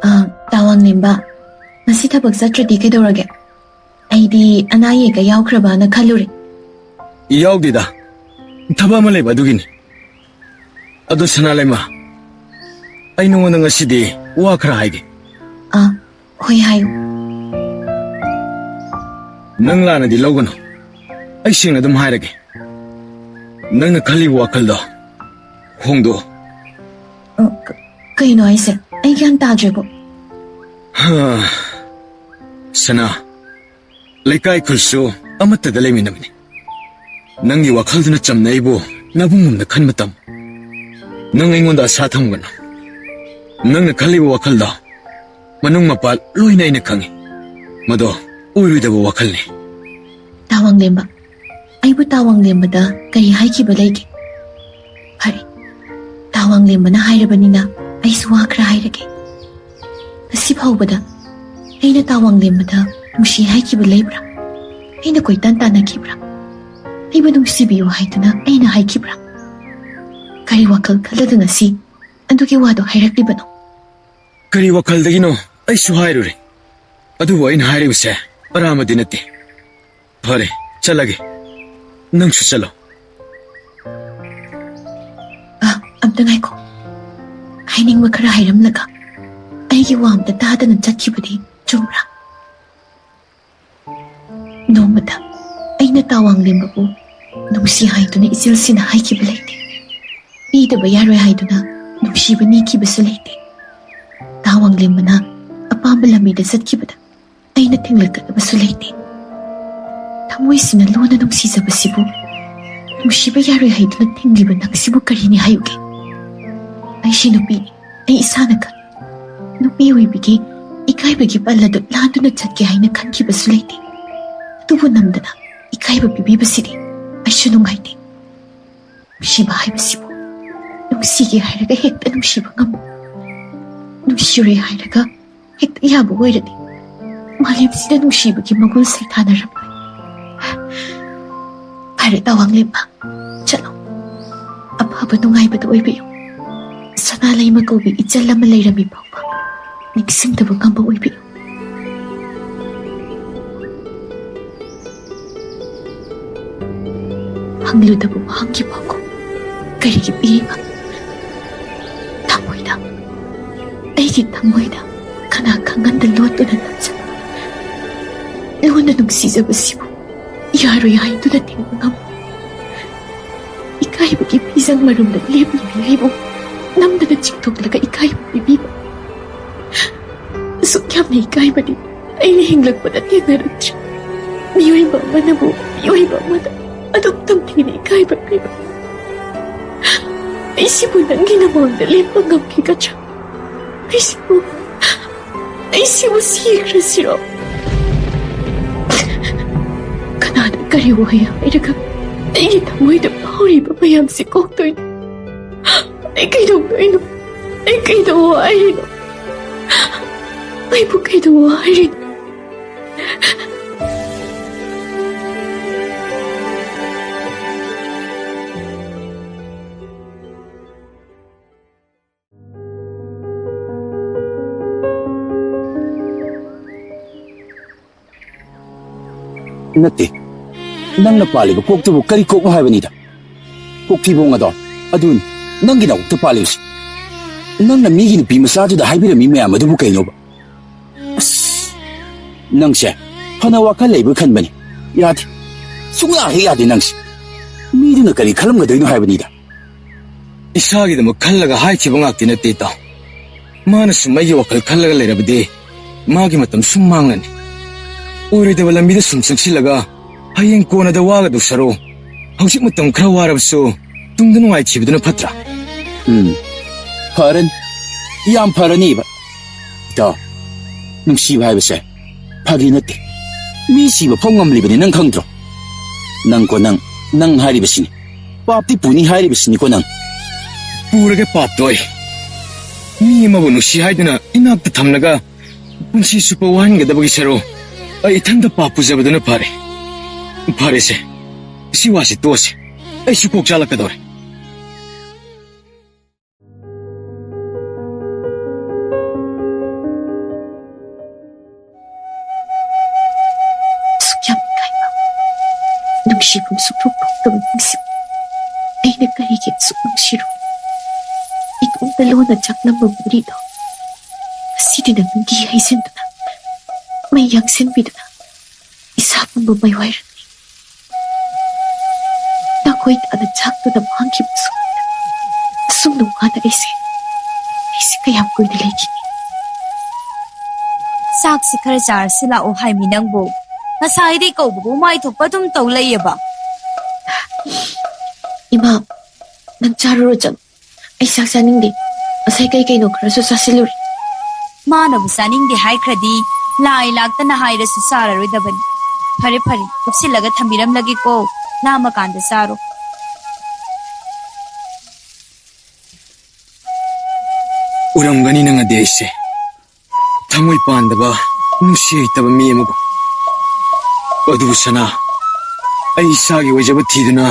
ꯑ, ꯇꯥ ꯋꯥꯡꯂꯦꯝꯕ, ꯉꯁꯤ ꯊꯕꯛ ꯆꯠꯇ꯭ꯔꯗꯤ ꯀꯩꯗꯧꯔꯒꯦ? ꯑꯩꯗꯤ ꯑꯅꯥ ꯑꯌꯦꯛꯀ ꯌꯥꯎꯈ꯭ꯔꯕꯅ ꯈꯜꯂꯨꯔꯦ꯫ ꯌꯥꯎꯗꯦꯗ, ꯊꯕꯛ ꯑꯃ ꯂꯩꯕ ꯑꯗꯨꯒꯤꯅꯤ꯫ ꯑꯗꯣ ꯁꯅꯥꯂꯩꯃ, ꯑꯩ ꯅꯉꯣꯟꯗ ꯉꯁꯤꯗꯤ ꯋꯥ ꯈꯔ ꯍꯥꯏꯒꯦ꯫ ꯑ, ꯍꯣꯏ, ꯍꯥꯏꯌꯨ꯫ ꯅꯪ ꯂꯥꯟꯅꯗꯤ ꯂꯧꯒꯅꯨ꯫ ꯑꯩ ꯁꯦꯡꯅ ꯑꯗꯨꯝ ꯍꯥꯏꯔꯒꯦ꯫ ꯅꯪꯅ ꯈꯜꯂꯤꯕ ꯋꯥꯈꯜꯗꯣ ꯍꯣꯡꯗꯣꯛꯑꯣ꯫ ꯑ, ꯀ-, ꯀꯩꯅꯣ ꯍꯥꯏꯁꯦ? ꯑꯩ ꯒ꯭ꯌꯥꯟ ꯇꯥꯗ꯭ꯔꯦꯕꯣ꯫ ꯍꯥ, ꯁꯅꯥ, ꯂꯩꯀꯥꯏ ꯈꯨꯜꯁꯨ ꯑꯃꯠꯇꯗ ꯂꯩꯃꯤꯟꯅꯕꯅꯤ꯫ ꯅꯪꯒꯤ ꯋꯥꯈꯜꯗꯨꯅ ꯆꯝꯅ ꯑꯩꯕꯨ ꯅꯕꯨꯡꯒꯨꯝꯅ ꯈꯟꯕ ꯇꯝꯃꯨ꯫ ꯅꯪ ꯑꯩꯉꯣꯟꯗ ꯑꯁꯥ ꯊꯝꯒꯅꯨ꯫ ꯅꯪꯅ ꯈꯜꯂꯤꯕ ꯋꯥꯈꯜꯗꯣ ꯃꯅꯨꯡ ꯃꯄꯥꯟ ꯂꯣꯏꯅ ꯑꯩꯅ ꯈꯪꯏ꯫ ꯃꯗꯣ ꯑꯣꯏꯔꯣꯏꯗꯕ ꯋꯥꯈꯜꯅꯤ꯫ ꯇꯥꯋꯥꯡꯂꯦꯝꯕ, ꯑꯩꯕꯨ ꯇꯥꯋꯥꯡꯂꯦꯝꯕꯗ ꯀꯔꯤ ꯍꯥꯏꯈꯤꯕ ꯂꯩꯒꯦ? ꯐꯔꯦ, ꯇꯥꯋꯥꯡꯂꯦꯝꯕꯅ ꯍꯥꯏꯔꯕꯅꯤꯅ ꯑꯩꯁꯨ ꯋꯥ ꯈꯔ ꯍꯥꯏꯔꯒꯦ꯫ ꯉꯁꯤ ꯐꯥꯎꯕꯗ ꯑꯩꯅ ꯇꯥꯋꯥꯡꯂꯦꯝꯕꯗ ꯅꯨꯡꯁꯤ ꯍꯥꯏꯈꯤꯕ ꯂꯩꯕ꯭ꯔꯥ? ꯑꯩꯅ ꯀꯣꯏꯇꯥꯟ ꯇꯥꯟꯅꯈꯤꯕ꯭ꯔꯥ? ꯑꯩꯕꯨ ꯅꯨꯡꯁꯤꯕꯤꯌꯨ ꯍꯥꯏꯗꯨꯅ ꯑꯩꯅ ꯍꯥꯏꯈꯤꯕ꯭ꯔꯥ? ꯀꯔꯤ ꯋꯥꯈꯜ ꯈꯜꯂꯒ ꯉꯁꯤ ꯑꯗꯨꯒꯤ ꯋꯥꯗꯣ ꯍꯥꯏꯔꯛꯂꯤꯕꯅꯣ? ꯀꯔꯤ ꯋꯥꯈꯜꯗꯒꯤꯅꯣ ꯑꯩꯁꯨ ꯍꯥꯏꯔꯨꯔꯦ꯫ ꯑꯗꯨꯕꯨ ꯑꯩꯅ ꯍꯥꯏꯔꯤꯕꯁꯦ ꯑꯔꯥꯟꯕꯗꯤ ꯅꯠꯇꯦ꯫ ꯐꯔꯦ, ꯆꯠꯂꯒꯦ꯫ ꯅꯪꯁꯨ ꯆꯠꯂꯣ꯫ ꯑ, ꯑꯝꯇ ꯉꯥꯏꯈꯣ꯫ ꯍꯥꯏꯅꯤꯡꯕ ꯈꯔ ꯍꯥꯏꯔꯝꯂꯒ ꯑꯩꯒꯤ ꯋꯥ ꯑꯝꯇ ꯇꯥꯗꯅ ꯆꯠꯈꯤꯕꯗꯤ ꯆꯨꯝꯕ꯭ꯔꯥ? ꯅꯣꯡꯃꯇ ꯑꯩꯅ ꯇꯥꯋꯥꯡꯂꯦꯝꯕꯕꯨ ꯅꯨꯡꯁꯤ ꯍꯥꯏꯗꯨꯅ ꯏꯆꯦꯜꯁꯤꯅ ꯍꯥꯏꯈꯤꯕ ꯂꯩꯇꯦ꯫ ꯄꯤꯗꯕ ꯌꯥꯔꯣꯏ ꯍꯥꯏꯗꯨꯅ ꯅꯨꯡꯁꯤꯕ ꯅꯤꯈꯤꯕꯁꯨ ꯂꯩꯇꯦ꯫ ꯇꯥꯋꯥꯡꯂꯦꯝꯕꯅ ꯑꯄꯥꯝꯕ ꯂꯝꯕꯤꯗ ꯆꯠꯈꯤꯕꯗ ꯑꯩꯅ ꯊꯤꯡꯂꯛꯀꯗꯕꯁꯨ ꯂꯩꯇꯦ꯫ ꯊꯃꯣꯏꯁꯤꯅ ꯂꯣꯟꯅ ꯅꯨꯡꯁꯤꯖꯕꯁꯤꯕꯨ ꯅꯨꯡꯁꯤꯕ ꯌꯥꯔꯣꯏ ꯍꯥꯏꯗꯨꯅ ꯊꯤꯡꯂꯤꯕ ꯅꯪꯁꯤꯕꯨ ꯀꯔꯤꯅꯤ ꯍꯥꯏꯌꯨꯒꯦ? ꯑꯩꯁꯤ ꯅꯨꯄꯤꯅꯤ, ꯑꯩ ꯏꯁꯥꯅ ꯈꯪꯏ꯫ ꯅꯨꯄꯤ ꯑꯣꯏꯕꯒꯤ ꯏꯀꯥꯏꯕꯒꯤ ꯄꯜ ꯑꯗꯨ ꯂꯥꯟꯗꯨꯅ ꯆꯠꯀꯦ ꯍꯥꯏꯅ ꯈꯟꯈꯤꯕꯁꯨ ꯂꯩꯇꯦ꯫ ꯑꯗꯨꯕꯨ ꯅꯝꯗꯅ ꯏꯀꯥꯏꯕ ꯄꯤꯕꯤꯕꯁꯤꯗꯤ ꯑꯩꯁꯨ ꯅꯨꯡꯉꯥꯏꯇꯦ꯫ ꯅꯨꯡꯁꯤꯕ ꯍꯥꯏꯕꯁꯤꯕꯨ ꯅꯨꯡꯁꯤꯒꯦ ꯍꯥꯏꯔꯒ ꯍꯦꯛꯇ ꯅꯨꯡꯁꯤꯕ ꯉꯝꯃꯣ꯫ ꯅꯨꯡꯁꯤꯔꯦ ꯍꯥꯏꯔꯒ ꯍꯦꯛꯇ ꯌꯥꯕ ꯑꯣꯏꯔꯗꯤ ꯃꯥꯂꯦꯝꯁꯤꯗ ꯅꯨꯡꯁꯤꯕꯒꯤ ꯃꯒꯨꯟ ꯁꯩꯊꯥꯅꯔꯝꯂꯣꯏ꯫ ꯐꯔꯦ ꯇꯥꯋꯥꯡꯂꯦꯝꯕ, ꯆꯠꯂꯣ꯫ ꯑꯐꯕ ꯅꯨꯡꯉꯥꯏꯕꯗ ꯑꯣꯏꯕꯤꯌꯨ꯫ ꯁꯅꯥ ꯂꯩꯃ ꯀꯧꯕꯤ ꯏꯆꯜ ꯑꯃ ꯂꯩꯔꯝꯃꯤ ꯐꯥꯎꯕ ꯅꯤꯡꯁꯤꯡꯗꯕ ꯉꯝꯕ ꯑꯣꯏꯕꯤꯌꯨ꯫ ꯍꯪꯂꯨꯗꯕ ꯋꯥꯍꯪꯒꯤ ꯄꯥꯎꯈꯨꯝ ꯀꯔꯤꯒꯤ ꯄꯤꯔꯤꯕ? ꯊꯃꯣꯏꯗ, ꯑꯩꯒꯤ ꯊꯃꯣꯏꯗ ꯀꯅꯥ ꯈꯪꯍꯟꯗ ꯂꯣꯠꯇꯨꯅ ꯊꯝꯖꯕ ꯂꯣꯟꯅ ꯅꯨꯡꯁꯤꯖꯕꯁꯤꯕꯨ ꯌꯥꯔꯣꯏ ꯍꯥꯏꯗꯨꯅ ꯊꯤꯡꯕ ꯉꯝ? ꯏꯀꯥꯏꯕꯒꯤ ꯐꯤꯖꯪ ꯃꯔꯨꯝꯗ ꯂꯦꯞꯂꯤꯕꯤ ꯑꯩꯕꯨ ꯅꯝꯗꯅ ꯆꯤꯡꯊꯣꯛꯂꯒ ꯏꯀꯥꯏꯕ ꯄꯤꯕꯤꯕ꯫ ꯑꯁꯨꯛ ꯌꯥꯝꯅ ꯏꯀꯥꯏꯕꯗꯤ ꯑꯩꯅ ꯍꯤꯡꯂꯛꯄꯗ ꯊꯦꯡꯅꯔꯛꯇ꯭ꯔꯤ꯫ ꯃꯤꯑꯣꯏꯕ ꯑꯃꯅꯕꯨ ꯃꯤꯑꯣꯏꯕ ꯑꯃꯗ ꯑꯗꯨꯛ ꯇꯝꯊꯤꯅ ꯏꯀꯥꯏꯕ ꯄꯤꯕ꯫ ꯑꯩꯁꯤꯕꯨ ꯅꯪꯒꯤ ꯅꯃꯥꯡꯗ ꯂꯦꯞꯄ ꯉꯝꯈꯤꯒꯗ꯭ꯔꯥ? ꯑꯩꯁꯤꯕꯨ, ꯑꯩꯁꯤꯕꯨ ꯁꯤꯈ꯭ꯔꯁꯤꯔꯣ? ꯀꯅꯥꯗ ꯀꯔꯤ ꯋꯥꯍꯩ ꯍꯥꯏꯔꯒ ꯑꯩꯒꯤ ꯊꯃꯣꯏꯗ ꯐꯥꯎꯔꯤꯕ ꯃꯌꯥꯝꯁꯤ ꯀꯣꯛꯇꯣꯏꯅꯣ? ꯑꯩ ꯀꯩꯗꯧꯗꯣꯏꯅꯣ? ꯑꯩ ꯀꯩꯗꯧ ꯍꯥꯏꯔꯤꯅꯣ? ꯑꯩꯕꯨ ꯀꯩꯗꯧ ꯍꯥꯏꯔꯤꯅꯣ? ꯅꯠꯇꯦ, ꯅꯪꯅ ꯄꯥꯜꯂꯤꯕ ꯀꯣꯛꯇꯨꯕꯨ ꯀꯔꯤ ꯀꯣꯛꯅꯣ ꯍꯥꯏꯕꯅꯤꯗ? ꯀꯣꯛꯊꯤꯕꯣꯡ ꯑꯗꯣ, ꯑꯗꯨꯅꯤ ꯅꯪꯒꯤ ꯅꯀꯣꯛꯇ ꯄꯥꯜꯂꯤꯕꯁꯤ꯫ ꯅꯪꯅ ꯃꯤꯒꯤ ꯅꯨꯄꯤ ꯃꯆꯥꯗꯨꯗ ꯍꯥꯏꯕꯤꯔꯝꯃꯤ ꯃꯌꯥꯝ ꯑꯗꯨꯕꯨ ꯀꯩꯅꯣꯕ? ꯑꯁ, ꯅꯪꯁꯦ ꯐꯅ ꯋꯥꯈꯜ ꯂꯩꯕ ꯈꯟꯕꯅꯤ꯫ ꯌꯥꯗꯦ, ꯁꯨꯡꯌꯥ ꯍꯦꯛ ꯌꯥꯗꯦ ꯅꯪꯁꯦ꯫ ꯃꯤꯗꯨꯅ ꯀꯔꯤ ꯈꯜꯂꯝꯒꯗꯣꯏꯅꯣ ꯍꯥꯏꯕꯅꯤꯗ꯫ ꯏꯁꯥꯒꯤꯗꯃꯛ ꯈꯜꯂꯒ ꯍꯥꯏꯈꯤꯕ ꯉꯥꯛꯇꯤ ꯅꯠꯇꯦ, ꯏꯇꯥꯎ꯫ ꯃꯥꯅ ꯁꯨꯝ ꯑꯩꯒꯤ ꯋꯥꯈꯜ ꯈꯜꯂꯒ ꯂꯩꯔꯕꯗꯤ ꯃꯥꯒꯤ ꯃꯇꯝ ꯁꯨꯝ ꯃꯥꯡꯂꯅꯤ꯫ ꯑꯣꯏꯔꯣꯏꯗꯕ ꯂꯝꯕꯤꯗ ꯁꯨꯝ ꯆꯪꯁꯤꯜꯂꯒ ꯍꯌꯦꯡ ꯀꯣꯟꯅꯗ ꯋꯥꯒꯗꯧ ꯁꯔꯨꯛ, ꯍꯧꯖꯤꯛ ꯃꯇꯝ ꯈꯔ ꯋꯥꯔꯕꯁꯨ ꯇꯨꯡꯗ ꯅꯨꯡꯉꯥꯏꯈꯤꯕꯗꯨꯅ ꯐꯠꯇ꯭ꯔꯥ? ꯎꯝ, ꯐꯔꯅꯤ, ꯌꯥꯝ ꯐꯔꯅꯤꯕ꯫ ꯏꯇꯥꯎ, ꯅꯨꯡꯁꯤꯕ ꯍꯥꯏꯕꯁꯦ ꯐꯥꯒꯤ ꯅꯠꯇꯦ꯫ ꯃꯤ ꯁꯤꯕ ꯐꯥꯎ ꯉꯝꯂꯤꯕꯅꯤ, ꯅꯪ ꯈꯪꯗ꯭ꯔꯣ? ꯅꯪꯀꯣ ꯅꯪ, ꯅꯪ ꯍꯥꯏꯔꯤꯕꯁꯤꯅꯤ꯫ ꯄꯥꯞꯇꯤ ꯄꯨꯅꯤ ꯍꯥꯏꯔꯤꯕꯁꯤꯅꯤꯀꯣ ꯅꯪ꯫ ꯄꯨꯔꯒꯦ ꯄꯥꯞꯇꯣ ꯑꯩ꯫ ꯃꯤ ꯑꯃꯕꯨ ꯅꯨꯡꯁꯤ ꯍꯥꯏꯗꯨꯅ ꯏꯅꯥꯛꯇ ꯊꯝꯂꯒ ꯄꯨꯟꯁꯤ ꯆꯨꯞꯄ ꯋꯥꯍꯟꯒꯗꯕꯒꯤ ꯁꯔꯨꯛ ꯑꯩ ꯏꯊꯟꯇ ꯄꯥꯞ ꯄꯨꯖꯕꯗꯨꯅ ꯐꯔꯦ꯫ ꯐꯔꯦꯁꯦ, ꯁꯤ ꯋꯥꯁꯤ ꯇꯣꯛꯑꯁꯦ꯫ ꯑꯩꯁꯨ ꯀꯣꯛ ꯆꯥꯂꯛꯀꯗꯧꯔꯦ꯫ ꯑꯁꯨꯛ ꯌꯥꯝ ꯏꯀꯥꯏꯕ, ꯅꯨꯡꯁꯤꯐꯝ ꯁꯨꯛꯐꯥꯎ ꯐꯥꯎꯗꯕ ꯃꯤꯁꯛ, ꯑꯩꯅ ꯀꯔꯤꯒꯤ ꯑꯁꯨꯛ ꯅꯨꯡꯁꯤꯔꯨ? ꯏꯇꯣꯝꯇ ꯂꯣꯟꯅ ꯆꯥꯛꯂꯝꯕ ꯃꯔꯤꯗꯣ ꯉꯁꯤꯗꯤ ꯅꯪꯒꯤ ꯍꯩꯖꯤꯟꯗꯨꯅ, ꯃꯩ ꯌꯥꯡꯁꯤꯟꯕꯤꯗꯨꯅ, ꯏꯁꯥ ꯄꯨꯝꯕ ꯃꯩ ꯋꯥꯏꯔꯝꯃꯤ꯫ ꯅꯥꯈꯣꯏ ꯇꯥꯅ ꯆꯥꯛꯇꯨꯅ ꯃꯥꯡꯈꯤꯕꯁꯨ꯫ ꯑꯁꯨꯝꯅ ꯋꯥꯅ ꯑꯩꯁꯦ, ꯑꯩꯁꯦ ꯀꯌꯥꯝ ꯀꯨꯏꯅ ꯂꯩꯈꯤꯅꯤ? ꯆꯥꯛꯁꯤ ꯈꯔ ꯆꯥꯔꯁꯤ ꯂꯥꯛꯑꯣ ꯍꯥꯏꯃꯤ ꯅꯪꯕꯨ꯫ ꯉꯁꯥꯏꯗꯩ ꯀꯧꯕꯕꯨ ꯃꯥꯏ ꯊꯣꯛꯄ ꯑꯗꯨꯝ ꯇꯧ ꯂꯩꯌꯦꯕ꯫ ꯏꯃꯥ, ꯅꯪ ꯆꯥꯔꯨꯔꯣ ꯆꯪ꯫ ꯑꯩ ꯆꯥꯛ ꯆꯥꯅꯤꯡꯗꯦ꯫ ꯉꯁꯥꯏ ꯀꯩ ꯀꯩꯅꯣ ꯈꯔꯁꯨ ꯆꯥꯁꯤꯜꯂꯨꯔꯦ꯫ ꯃꯥꯅꯕꯨ ꯆꯥꯅꯤꯡꯗꯦ ꯍꯥꯏꯈ꯭ꯔꯗꯤ ꯂꯥꯏ ꯂꯥꯛꯇꯅ ꯍꯥꯏꯔꯁꯨ ꯆꯥꯔꯔꯣꯏꯗꯕꯅꯤ꯫ ꯐꯔꯦ ꯐꯔꯦ, ꯀꯨꯞꯁꯤꯜꯂꯒ ꯊꯝꯕꯤꯔꯝꯂꯒꯦꯀꯣ, ꯂꯥꯝꯃꯀꯥꯟꯗ ꯆꯥꯔꯣ꯫ ꯎꯔꯝꯒꯅꯤ ꯅꯪꯅꯗꯤ ꯑꯩꯁꯦ ꯊꯃꯣꯏ ꯄꯥꯟꯗꯕ, ꯅꯨꯡꯁꯤ ꯍꯩꯇꯕ ꯃꯤ ꯑꯃꯕꯨ꯫ ꯑꯗꯨꯕꯨ ꯁꯅꯥ, ꯑꯩ ꯏꯁꯥꯒꯤ ꯑꯣꯏꯖꯕ ꯊꯤꯗꯨꯅ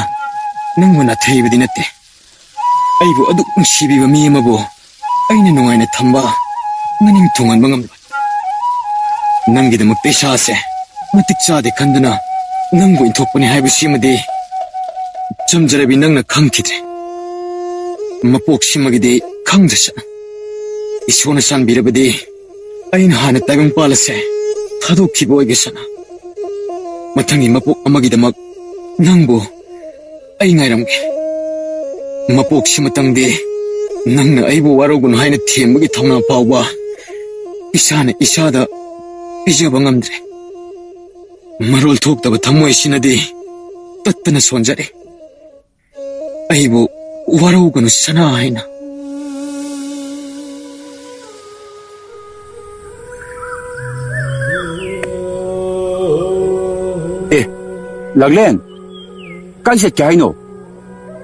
ꯅꯪꯕꯨ ꯅꯥꯊꯩꯕꯗꯤ ꯅꯠꯇꯦ꯫ ꯑꯩꯕꯨ ꯑꯗꯨꯛ ꯅꯨꯡꯁꯤꯕꯤꯕ ꯃꯤ ꯑꯃꯕꯨ ꯑꯩꯅ ꯅꯨꯡꯉꯥꯏꯅ ꯊꯝꯕ, ꯃꯅꯤꯡ ꯊꯨꯡꯍꯟꯕ ꯉꯝꯂꯣꯏ꯫ ꯅꯪꯒꯤꯗꯃꯛꯇ ꯏꯁꯥꯁꯦ ꯃꯇꯤꯛ ꯆꯥꯗꯦ ꯈꯟꯗꯨꯅ ꯅꯪꯕꯨ ꯏꯟꯊꯣꯛꯄꯅꯤ ꯍꯥꯏꯕꯁꯤꯃꯗꯤ ꯆꯝꯖꯔꯕꯤ ꯅꯪꯅ ꯈꯪꯈꯤꯗ꯭ꯔꯦ꯫ ꯃꯄꯣꯛꯁꯤꯃꯒꯤꯗꯤ ꯈꯪꯗ꯭ꯔꯁꯨ ꯏꯁꯣꯔꯅ ꯆꯥꯟꯕꯤꯔꯕꯗꯤ ꯑꯩꯅ ꯍꯥꯟꯅ ꯇꯥꯏꯕꯪ ꯄꯥꯜ ꯑꯁꯦ ꯊꯥꯗꯣꯛꯈꯤꯕ ꯑꯣꯏꯒꯦ ꯁꯅꯥ꯫ ꯃꯊꯪꯒꯤ ꯃꯄꯣꯛ ꯑꯃꯒꯤꯗꯃꯛ ꯅꯪꯕꯨ ꯑꯩ ꯉꯥꯏꯔꯝꯒꯦ꯫ ꯃꯄꯣꯛꯁꯤꯃꯇꯪꯗꯤ ꯅꯪꯅ ꯑꯩꯕꯨ ꯋꯥꯔꯧꯒꯅꯨ ꯍꯥꯏꯅ ꯊꯦꯝꯕꯒꯤ ꯊꯧꯅꯥ ꯐꯥꯎꯕ ꯏꯁꯥꯅ ꯏꯁꯥꯗ ꯄꯤꯖꯕ ꯉꯝꯗ꯭ꯔꯦ꯫ ꯃꯔꯣꯜ ꯊꯣꯛꯇꯕ ꯊꯃꯣꯏꯁꯤꯅꯗꯤ ꯇꯠꯇꯅ ꯁꯣꯟꯖꯔꯦ꯫ ꯑꯩꯕꯨ ꯋꯥꯔꯧꯒꯅꯨ ꯁꯅꯥ ꯍꯥꯏꯅ꯫ ꯑꯦ, ꯂꯥꯛꯂꯦꯟ, ꯀꯥꯏ ꯆꯠꯀꯦ ꯍꯥꯏꯅꯣ?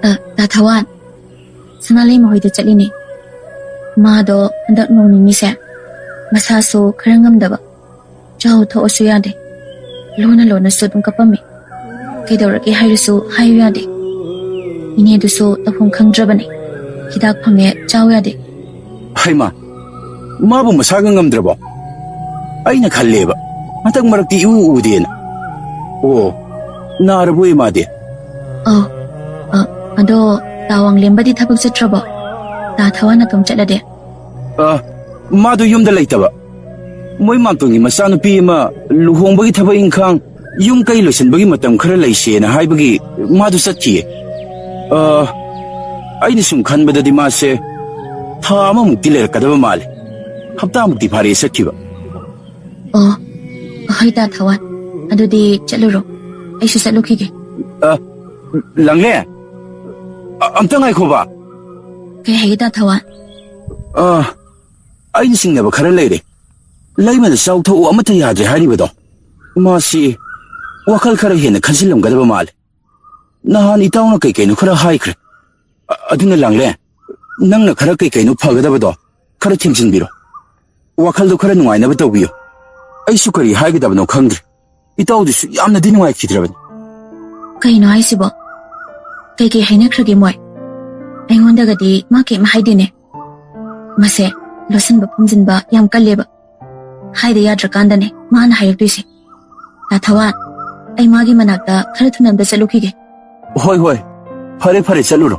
ꯑ, ꯇꯥ ꯊꯋꯥꯟ, ꯁꯅꯥꯂꯩꯃ ꯍꯣꯏꯗ ꯆꯠꯂꯤꯅꯦ꯫ ꯃꯥꯗꯣ ꯍꯟꯗꯛ ꯅꯣꯡ ꯅꯤꯅꯤꯁꯦ ꯃꯁꯥꯁꯨ ꯈꯔ ꯉꯝꯗꯕ, ꯆꯥꯎ ꯊꯛꯑꯁꯨ ꯌꯥꯗꯦ, ꯂꯣꯟꯅ ꯂꯣꯟꯅꯁꯨ ꯑꯗꯨꯝ ꯀꯞꯄꯝꯃꯤ꯫ ꯀꯩꯗꯧꯔꯒꯦ ꯍꯥꯏꯔꯁꯨ ꯍꯥꯏꯌꯨ ꯌꯥꯗꯦ꯫ ꯏꯅꯦꯗꯨꯁꯨ ꯇꯧꯐꯝ ꯈꯪꯗ꯭ꯔꯕꯅꯦ꯫ ꯍꯤꯗꯥꯛ ꯐꯪꯉꯦ ꯆꯥꯎ ꯌꯥꯗꯦ꯫ ꯍꯩꯃꯥ, ꯃꯥꯕꯨ ꯃꯁꯥꯒ ꯉꯝꯗ꯭ꯔꯕꯣ? ꯑꯩꯅ ꯈꯜꯂꯦꯕ, ꯍꯟꯗꯛ ꯃꯔꯛꯇꯤ ꯏꯎ ꯎꯗꯦꯅ꯫ ꯑꯣ, ꯅꯥꯔꯕꯣꯏ ꯃꯥꯗꯤ? ꯑꯧ, ꯑ, ꯑꯗꯣ ꯇꯥ ꯋꯥꯡꯂꯦꯝꯕꯗꯤ ꯊꯕꯛ ꯆꯠꯇ꯭ꯔꯕꯣ? ꯇꯥ ꯊꯋꯥꯟ ꯅꯥꯇꯣꯝ ꯆꯠꯂꯗꯤ? ꯑ, ꯃꯥꯗꯣ ꯌꯨꯝꯗ ꯂꯩꯇꯕ꯫ ꯃꯣꯏ ꯃꯥꯝꯇꯣꯟꯒꯤ ꯃꯆꯥꯅꯨꯄꯤ ꯑꯃ ꯂꯨꯍꯣꯡꯕꯒꯤ ꯊꯕꯛ ꯏꯪꯈꯥꯡ ꯌꯨꯝ ꯀꯩ ꯂꯣꯏꯁꯤꯟꯕꯒꯤ ꯃꯇꯝ ꯈꯔ ꯂꯩꯁꯦꯅ ꯍꯥꯏꯕꯒꯤ ꯃꯥꯗꯨ ꯆꯠꯈꯤꯌꯦ꯫ ꯑ, ꯑꯩꯅ ꯁꯨꯝ ꯈꯟꯕꯗꯗꯤ ꯃꯥꯁꯦ ꯊꯥ ꯑꯃꯃꯨꯛꯇꯤ ꯂꯩꯔꯛꯀꯗꯕ ꯃꯥꯜꯂꯦ꯫ ꯍꯞꯇꯥꯃꯨꯛꯇꯤ ꯐꯥꯔꯦ ꯆꯠꯈꯤꯕ꯫ ꯑꯣ, ꯍꯣꯏ ꯗꯥ ꯊꯋꯥꯟ꯫ ꯑꯗꯨꯗꯤ ꯆꯠꯂꯨꯔꯣ꯫ ꯑꯩꯁꯨ ꯆꯠꯂꯨꯈꯤꯒꯦ꯫ ꯑ, ꯂꯪꯂꯦ꯫ ꯑ, ꯑꯝꯇ ꯉꯥꯏꯈꯣꯕ꯫ ꯀꯩ ꯍꯥꯏꯒꯦ ꯗꯥ ꯊꯋꯥꯟ? ꯑ, ꯑꯩꯅ ꯆꯤꯡꯅꯕ ꯈꯔ ꯂꯩꯔꯦ꯫ ꯂꯩꯃꯗ ꯆꯥꯎ ꯊꯛꯎ ꯑꯃꯠꯇ ꯌꯥꯗ꯭ꯔꯦ ꯍꯥꯏꯔꯤꯕꯗꯣ꯫ ꯃꯥꯁꯤ ꯋꯥꯈꯜ ꯈꯔ ꯍꯦꯟꯅ ꯈꯟꯖꯤꯜꯂꯝꯒꯗꯕ ꯃꯥꯜꯂꯦ꯫ ꯅꯍꯥꯟ ꯏꯇꯥꯎꯅ ꯀꯩ ꯀꯩꯅꯣ ꯈꯔ ꯍꯥꯏꯈ꯭ꯔꯦ꯫ ꯑ-, ꯑꯗꯨꯅ ꯂꯥꯡꯂꯦ, ꯅꯪꯅ ꯈꯔ ꯀꯩ ꯀꯩꯅꯣ ꯐꯒꯗꯕꯗꯣ ꯈꯔ ꯊꯦꯝꯖꯤꯟꯕꯤꯔꯣ꯫ ꯋꯥꯈꯜꯗꯣ ꯈꯔ ꯅꯨꯡꯉꯥꯏꯅꯕ ꯇꯧꯕꯤꯌꯨ꯫ ꯑꯩꯁꯨ ꯀꯔꯤ ꯍꯥꯏꯒꯗꯕꯅꯣ ꯈꯪꯗ꯭ꯔꯦ꯫ ꯏꯇꯥꯎꯗꯨꯁꯨ ꯌꯥꯝꯅꯗꯤ ꯅꯨꯡꯉꯥꯏꯈꯤꯗ꯭ꯔꯕꯅꯤ꯫ ꯀꯩꯅꯣ ꯍꯥꯏꯁꯤꯕꯣ? ꯀꯩ ꯀꯩ ꯍꯥꯏꯅꯈ꯭ꯔꯒꯦ ꯃꯣꯏ? ꯑꯩꯉꯣꯟꯗꯒꯗꯤ ꯃꯥ ꯀꯩꯝ ꯍꯥꯏꯗꯦꯅꯦ꯫ ꯃꯁꯦ ꯂꯣꯠꯁꯤꯟꯕ ꯈꯨꯝꯖꯤꯟꯕ ꯌꯥꯝ ꯀꯜꯂꯦꯕ꯫ ꯍꯥꯏꯗ ꯌꯥꯗ꯭ꯔꯀꯥꯟꯗꯅꯦ ꯃꯥꯅ ꯍꯥꯏꯔꯛꯇꯣꯏꯁꯦ꯫ ꯗꯥ ꯊꯋꯥꯟ, ꯑꯩ ꯃꯥꯒꯤ ꯃꯅꯥꯛꯇ ꯈꯔ ꯊꯨꯅ ꯑꯝꯇ ꯆꯠꯂꯨꯈꯤꯒꯦ꯫ ꯍꯣꯏ, ꯍꯣꯏ꯫ ꯐꯔꯦ, ꯐꯔꯦ, ꯆꯠꯂꯨꯔꯣ꯫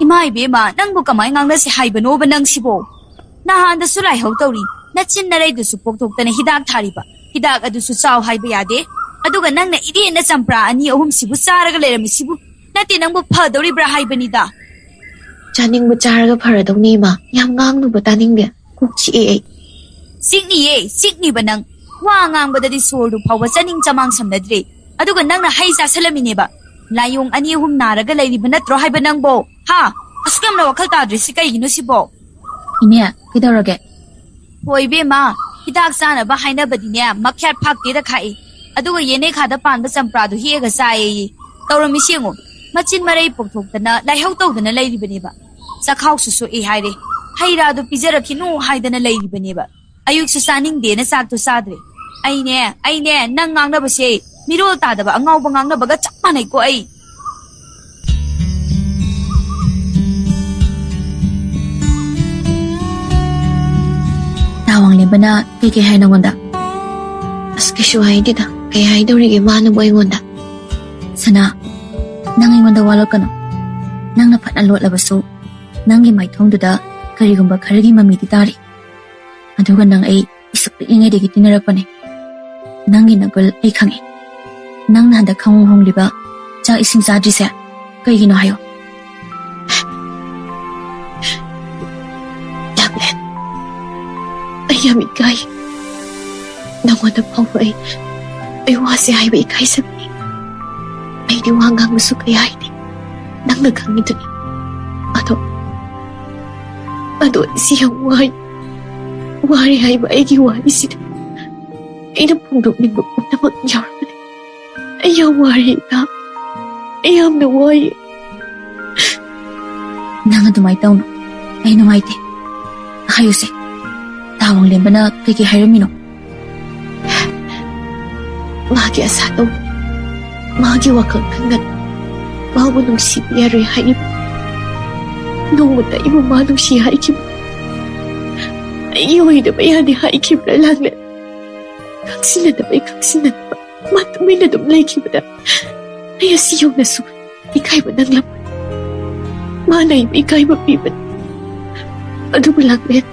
ꯏꯃꯥ ꯏꯕꯦꯝꯃ, ꯅꯪꯕꯨ ꯀꯃꯥꯏ ꯉꯥꯡꯅꯁꯤ ꯍꯥꯏꯕꯅꯣꯕ ꯅꯪꯁꯤꯕꯣ? ꯅꯍꯥꯟꯗꯁꯨ ꯂꯥꯏꯍꯧ ꯇꯧꯔꯤ, ꯅꯆꯤꯟ ꯅꯔꯩꯗꯨꯁꯨ ꯄꯣꯛꯊꯣꯛꯇꯅ ꯍꯤꯗꯥꯛ ꯊꯥꯔꯤꯕ, ꯍꯤꯗꯥꯛ ꯑꯗꯨꯁꯨ ꯆꯥꯎ ꯍꯥꯏꯕ ꯌꯥꯗꯦ꯫ ꯑꯗꯨꯒ ꯅꯪꯅ ꯏꯗꯦꯟꯅ ꯆꯝꯄ꯭ꯔꯥ ꯑꯅꯤ ꯑꯍꯨꯝꯁꯤꯕꯨ ꯆꯥꯔꯒ ꯂꯩꯔꯝꯃꯤꯁꯤꯕꯨ, ꯅꯠꯇꯦ, ꯅꯪꯕꯨ ꯐꯗꯧꯔꯤꯕ꯭ꯔꯥ ꯍꯥꯏꯕꯅꯤꯗ꯫ ꯆꯥꯅꯤꯡꯕ ꯆꯥꯔꯒ ꯐꯔꯗꯧꯅꯦ ꯏꯃꯥ, ꯌꯥꯝ ꯉꯥꯡꯅꯨꯕ ꯇꯥꯅꯤꯡꯗꯦ꯫ ꯀꯣꯛ ꯆꯤꯛꯑꯦ ꯑꯩ꯫ ꯆꯤꯛꯅꯤꯌꯦ, ꯆꯤꯛꯅꯤꯕ ꯅꯪ꯫ ꯋꯥ ꯉꯥꯡꯕꯗꯗꯤ ꯁꯣꯔꯗꯨ ꯐꯥꯎꯕ ꯆꯥꯅꯤꯡ ꯆꯃꯥꯡ ꯁꯝꯅꯗ꯭ꯔꯦ꯫ ꯑꯗꯨꯒ ꯅꯪꯅ ꯍꯩ ꯆꯥꯁꯜꯂꯝꯃꯤꯅꯦꯕ꯫ ꯂꯥꯏꯑꯣꯡ ꯑꯅꯤ ꯑꯍꯨꯝ ꯅꯥꯔꯒ ꯂꯩꯔꯤꯕ ꯅꯠꯇ꯭ꯔꯣ ꯍꯥꯏꯕ ꯅꯪꯕꯣ? ꯍꯥ? ꯑꯁꯨꯛ ꯌꯥꯝꯅ ꯋꯥꯈꯜ ꯇꯥꯗ꯭ꯔꯤꯁꯤ ꯀꯩꯒꯤꯅꯣ ꯁꯤꯕꯣ? ꯏꯅꯦ, ꯀꯩꯗꯧꯔꯒꯦ? ꯍꯣꯏ ꯏꯕꯦꯝꯃ, ꯍꯤꯗꯥꯛ ꯆꯥꯅꯕ ꯍꯥꯏꯅꯕꯗꯤꯅꯦ, ꯃꯈ꯭ꯌꯥꯠ ꯐꯥꯛꯇꯦꯗ ꯈꯥꯛꯏ꯫ ꯑꯗꯨꯒ ꯌꯦꯅꯦꯈꯥꯗ ꯄꯥꯟꯕ ꯆꯝꯄ꯭ꯔꯥꯗꯨ ꯍꯦꯛꯑꯒ ꯆꯥꯏꯌꯦꯌꯦ꯫ ꯇꯧꯔꯝꯃꯤꯁꯤ ꯌꯦꯡꯉꯣ, ꯃꯆꯤꯟ ꯃꯔꯩ ꯄꯣꯛꯊꯣꯛꯇꯅ ꯂꯥꯏꯍꯧ ꯇꯧꯗꯅ ꯂꯩꯔꯤꯕꯅꯦꯕ꯫ ꯆꯈꯥꯎꯁꯨ ꯁꯣꯛꯏ ꯍꯥꯏꯔꯦ꯫ ꯍꯩ ꯔꯥꯗꯣ ꯄꯤꯖꯔꯛꯈꯤꯅꯨ ꯍꯥꯏꯗꯅ ꯂꯩꯔꯤꯕꯅꯦꯕ꯫ ꯑꯌꯨꯛꯁꯨ ꯆꯥꯅꯤꯡꯗꯦꯅ ꯆꯥꯛꯇꯣ ꯆꯥꯗ꯭ꯔꯦ꯫ ꯑꯩꯅꯦ, ꯑꯩꯅꯦ, ꯅꯪ ꯉꯥꯡꯅꯕꯁꯦ ꯃꯤꯔꯣꯜ ꯇꯥꯗꯕ ꯑꯉꯥꯎꯕ ꯉꯥꯡꯅꯕꯒ ꯆꯞ ꯃꯥꯟꯅꯩꯀꯣ ꯑꯩ꯫ ꯇꯥ ꯋꯥꯡꯂꯦꯝꯕꯅ ꯀꯩꯀꯩ ꯍꯥꯏ ꯅꯉꯣꯟꯗ? ꯑꯁ, ꯀꯩꯁꯨ ꯍꯥꯏꯗꯦꯗ꯫ ꯀꯩ ꯍꯥꯏꯗꯧꯔꯤꯒꯦ ꯃꯥꯅꯕꯨ ꯑꯩꯉꯣꯟꯗ? ꯁꯅꯥ, ꯅꯪ ꯑꯩꯉꯣꯟꯗ ꯋꯥ ꯂꯣꯠꯀꯅꯨ꯫ ꯅꯪꯅ ꯐꯅ ꯂꯣꯠꯂꯕꯁꯨ, ꯅꯪꯒꯤ ꯃꯥꯏꯊꯣꯡꯗꯨꯗ ꯀꯔꯤꯒꯨꯝꯕ ꯈꯔꯒꯤ ꯃꯃꯤꯗꯤ ꯇꯥꯔꯤ꯫ ꯑꯗꯨꯒ ꯅꯪ ꯑꯩ ꯄꯤꯁꯛ ꯄꯤꯛꯂꯤꯉꯩꯗꯒꯤ ꯇꯤꯟꯅꯔꯛꯄꯅꯦ꯫ ꯅꯪꯒꯤ ꯅꯒꯨꯜ ꯑꯩ ꯈꯪꯉꯦ꯫ ꯅꯪꯅ ꯍꯟꯗꯛ ꯈꯪꯍꯣꯡ ꯍꯣꯡꯂꯤꯕ, ꯆꯥꯛ ꯏꯁꯤꯡ ꯆꯥꯗ꯭ꯔꯤꯁꯦ ꯀꯩꯒꯤꯅꯣ ꯍꯥꯏꯌꯣ? ꯂꯥꯛꯂꯦ꯫ ꯑꯩ ꯌꯥꯝ ꯏꯀꯥꯏ꯫ ꯅꯉꯣꯟꯗ ꯐꯥꯎꯕ ꯑꯩ, ꯑꯩ ꯋꯥꯁꯦ ꯍꯥꯏꯕ ꯏꯀꯥꯏꯖꯕꯅꯤ꯫ ꯑꯩꯗꯤ ꯋꯥ ꯉꯥꯡꯕꯁꯨ ꯀꯌꯥ ꯍꯩꯇꯦ꯫ ꯅꯪꯅ ꯈꯪꯉꯤꯗꯨꯅꯤ꯫ ꯑꯗꯣ, ꯑꯗꯣ ꯑꯩꯁꯤ ꯌꯥꯝ ꯋꯥꯏ꯫ ꯋꯥꯔꯦ ꯍꯥꯏꯕ ꯑꯩꯒꯤ ꯋꯥꯔꯤꯁꯤꯗ ꯑꯩꯅ ꯐꯣꯡꯗꯣꯛꯅꯤꯡꯕ ꯄꯨꯝꯅꯃꯛ ꯌꯥꯎꯔꯕꯅꯤ꯫ ꯑꯩ ꯌꯥꯝ ꯋꯥꯔꯦ, ꯏꯇꯥ꯫ ꯑꯩ ꯌꯥꯝꯅ ꯋꯥꯏ꯫ ꯅꯪ ꯑꯗꯨꯃꯥꯏꯅ ꯇꯧꯅꯨ꯫ ꯑꯩ ꯅꯨꯡꯉꯥꯏꯇꯦ꯫ ꯍꯥꯏꯌꯨꯁꯦ꯫ ꯇꯥ ꯋꯥꯡꯂꯦꯟꯕꯅ ꯀꯩꯀꯩ ꯍꯥꯏꯔꯝꯃꯤꯅꯣ? ꯃꯥꯒꯤ ꯑꯁꯥ ꯇꯧ꯫ ꯃꯥꯒꯤ ꯋꯥꯈꯜ ꯈꯟꯒꯅꯨ꯫ ꯃꯥꯕꯨ ꯅꯨꯡꯁꯤꯕ ꯌꯥꯔꯣꯏ ꯍꯥꯏꯔꯤꯕ꯫ ꯅꯣꯡꯃꯇ ꯑꯩꯕꯨ ꯃꯥ ꯅꯨꯡꯁꯤ ꯍꯥꯏꯈꯤꯕ꯫ ꯑꯩꯒꯤ ꯑꯣꯏꯗꯕ ꯌꯥꯗꯦ ꯍꯥꯏꯈꯤꯕ꯭ꯔꯥ ꯂꯥꯛꯂꯦ? ꯈꯪꯁꯤꯟꯅꯗꯕ ꯑꯩ ꯈꯪꯁꯤꯟꯅꯗꯕ꯫ ꯃꯥ ꯇꯨꯃꯤꯟꯅ ꯑꯗꯨꯝ ꯂꯩꯈꯤꯕꯗ ꯑꯩ ꯑꯁꯤ ꯌꯧꯅꯁꯨ ꯏꯀꯥꯏꯕ ꯅꯪꯂꯝꯃꯣꯏ꯫ ꯃꯥꯅ ꯑꯩꯕꯨ ꯏꯀꯥꯏꯕ ꯄꯤꯕꯅꯤ꯫ ꯑꯗꯨꯕꯨ ꯂꯥꯛꯂꯦ,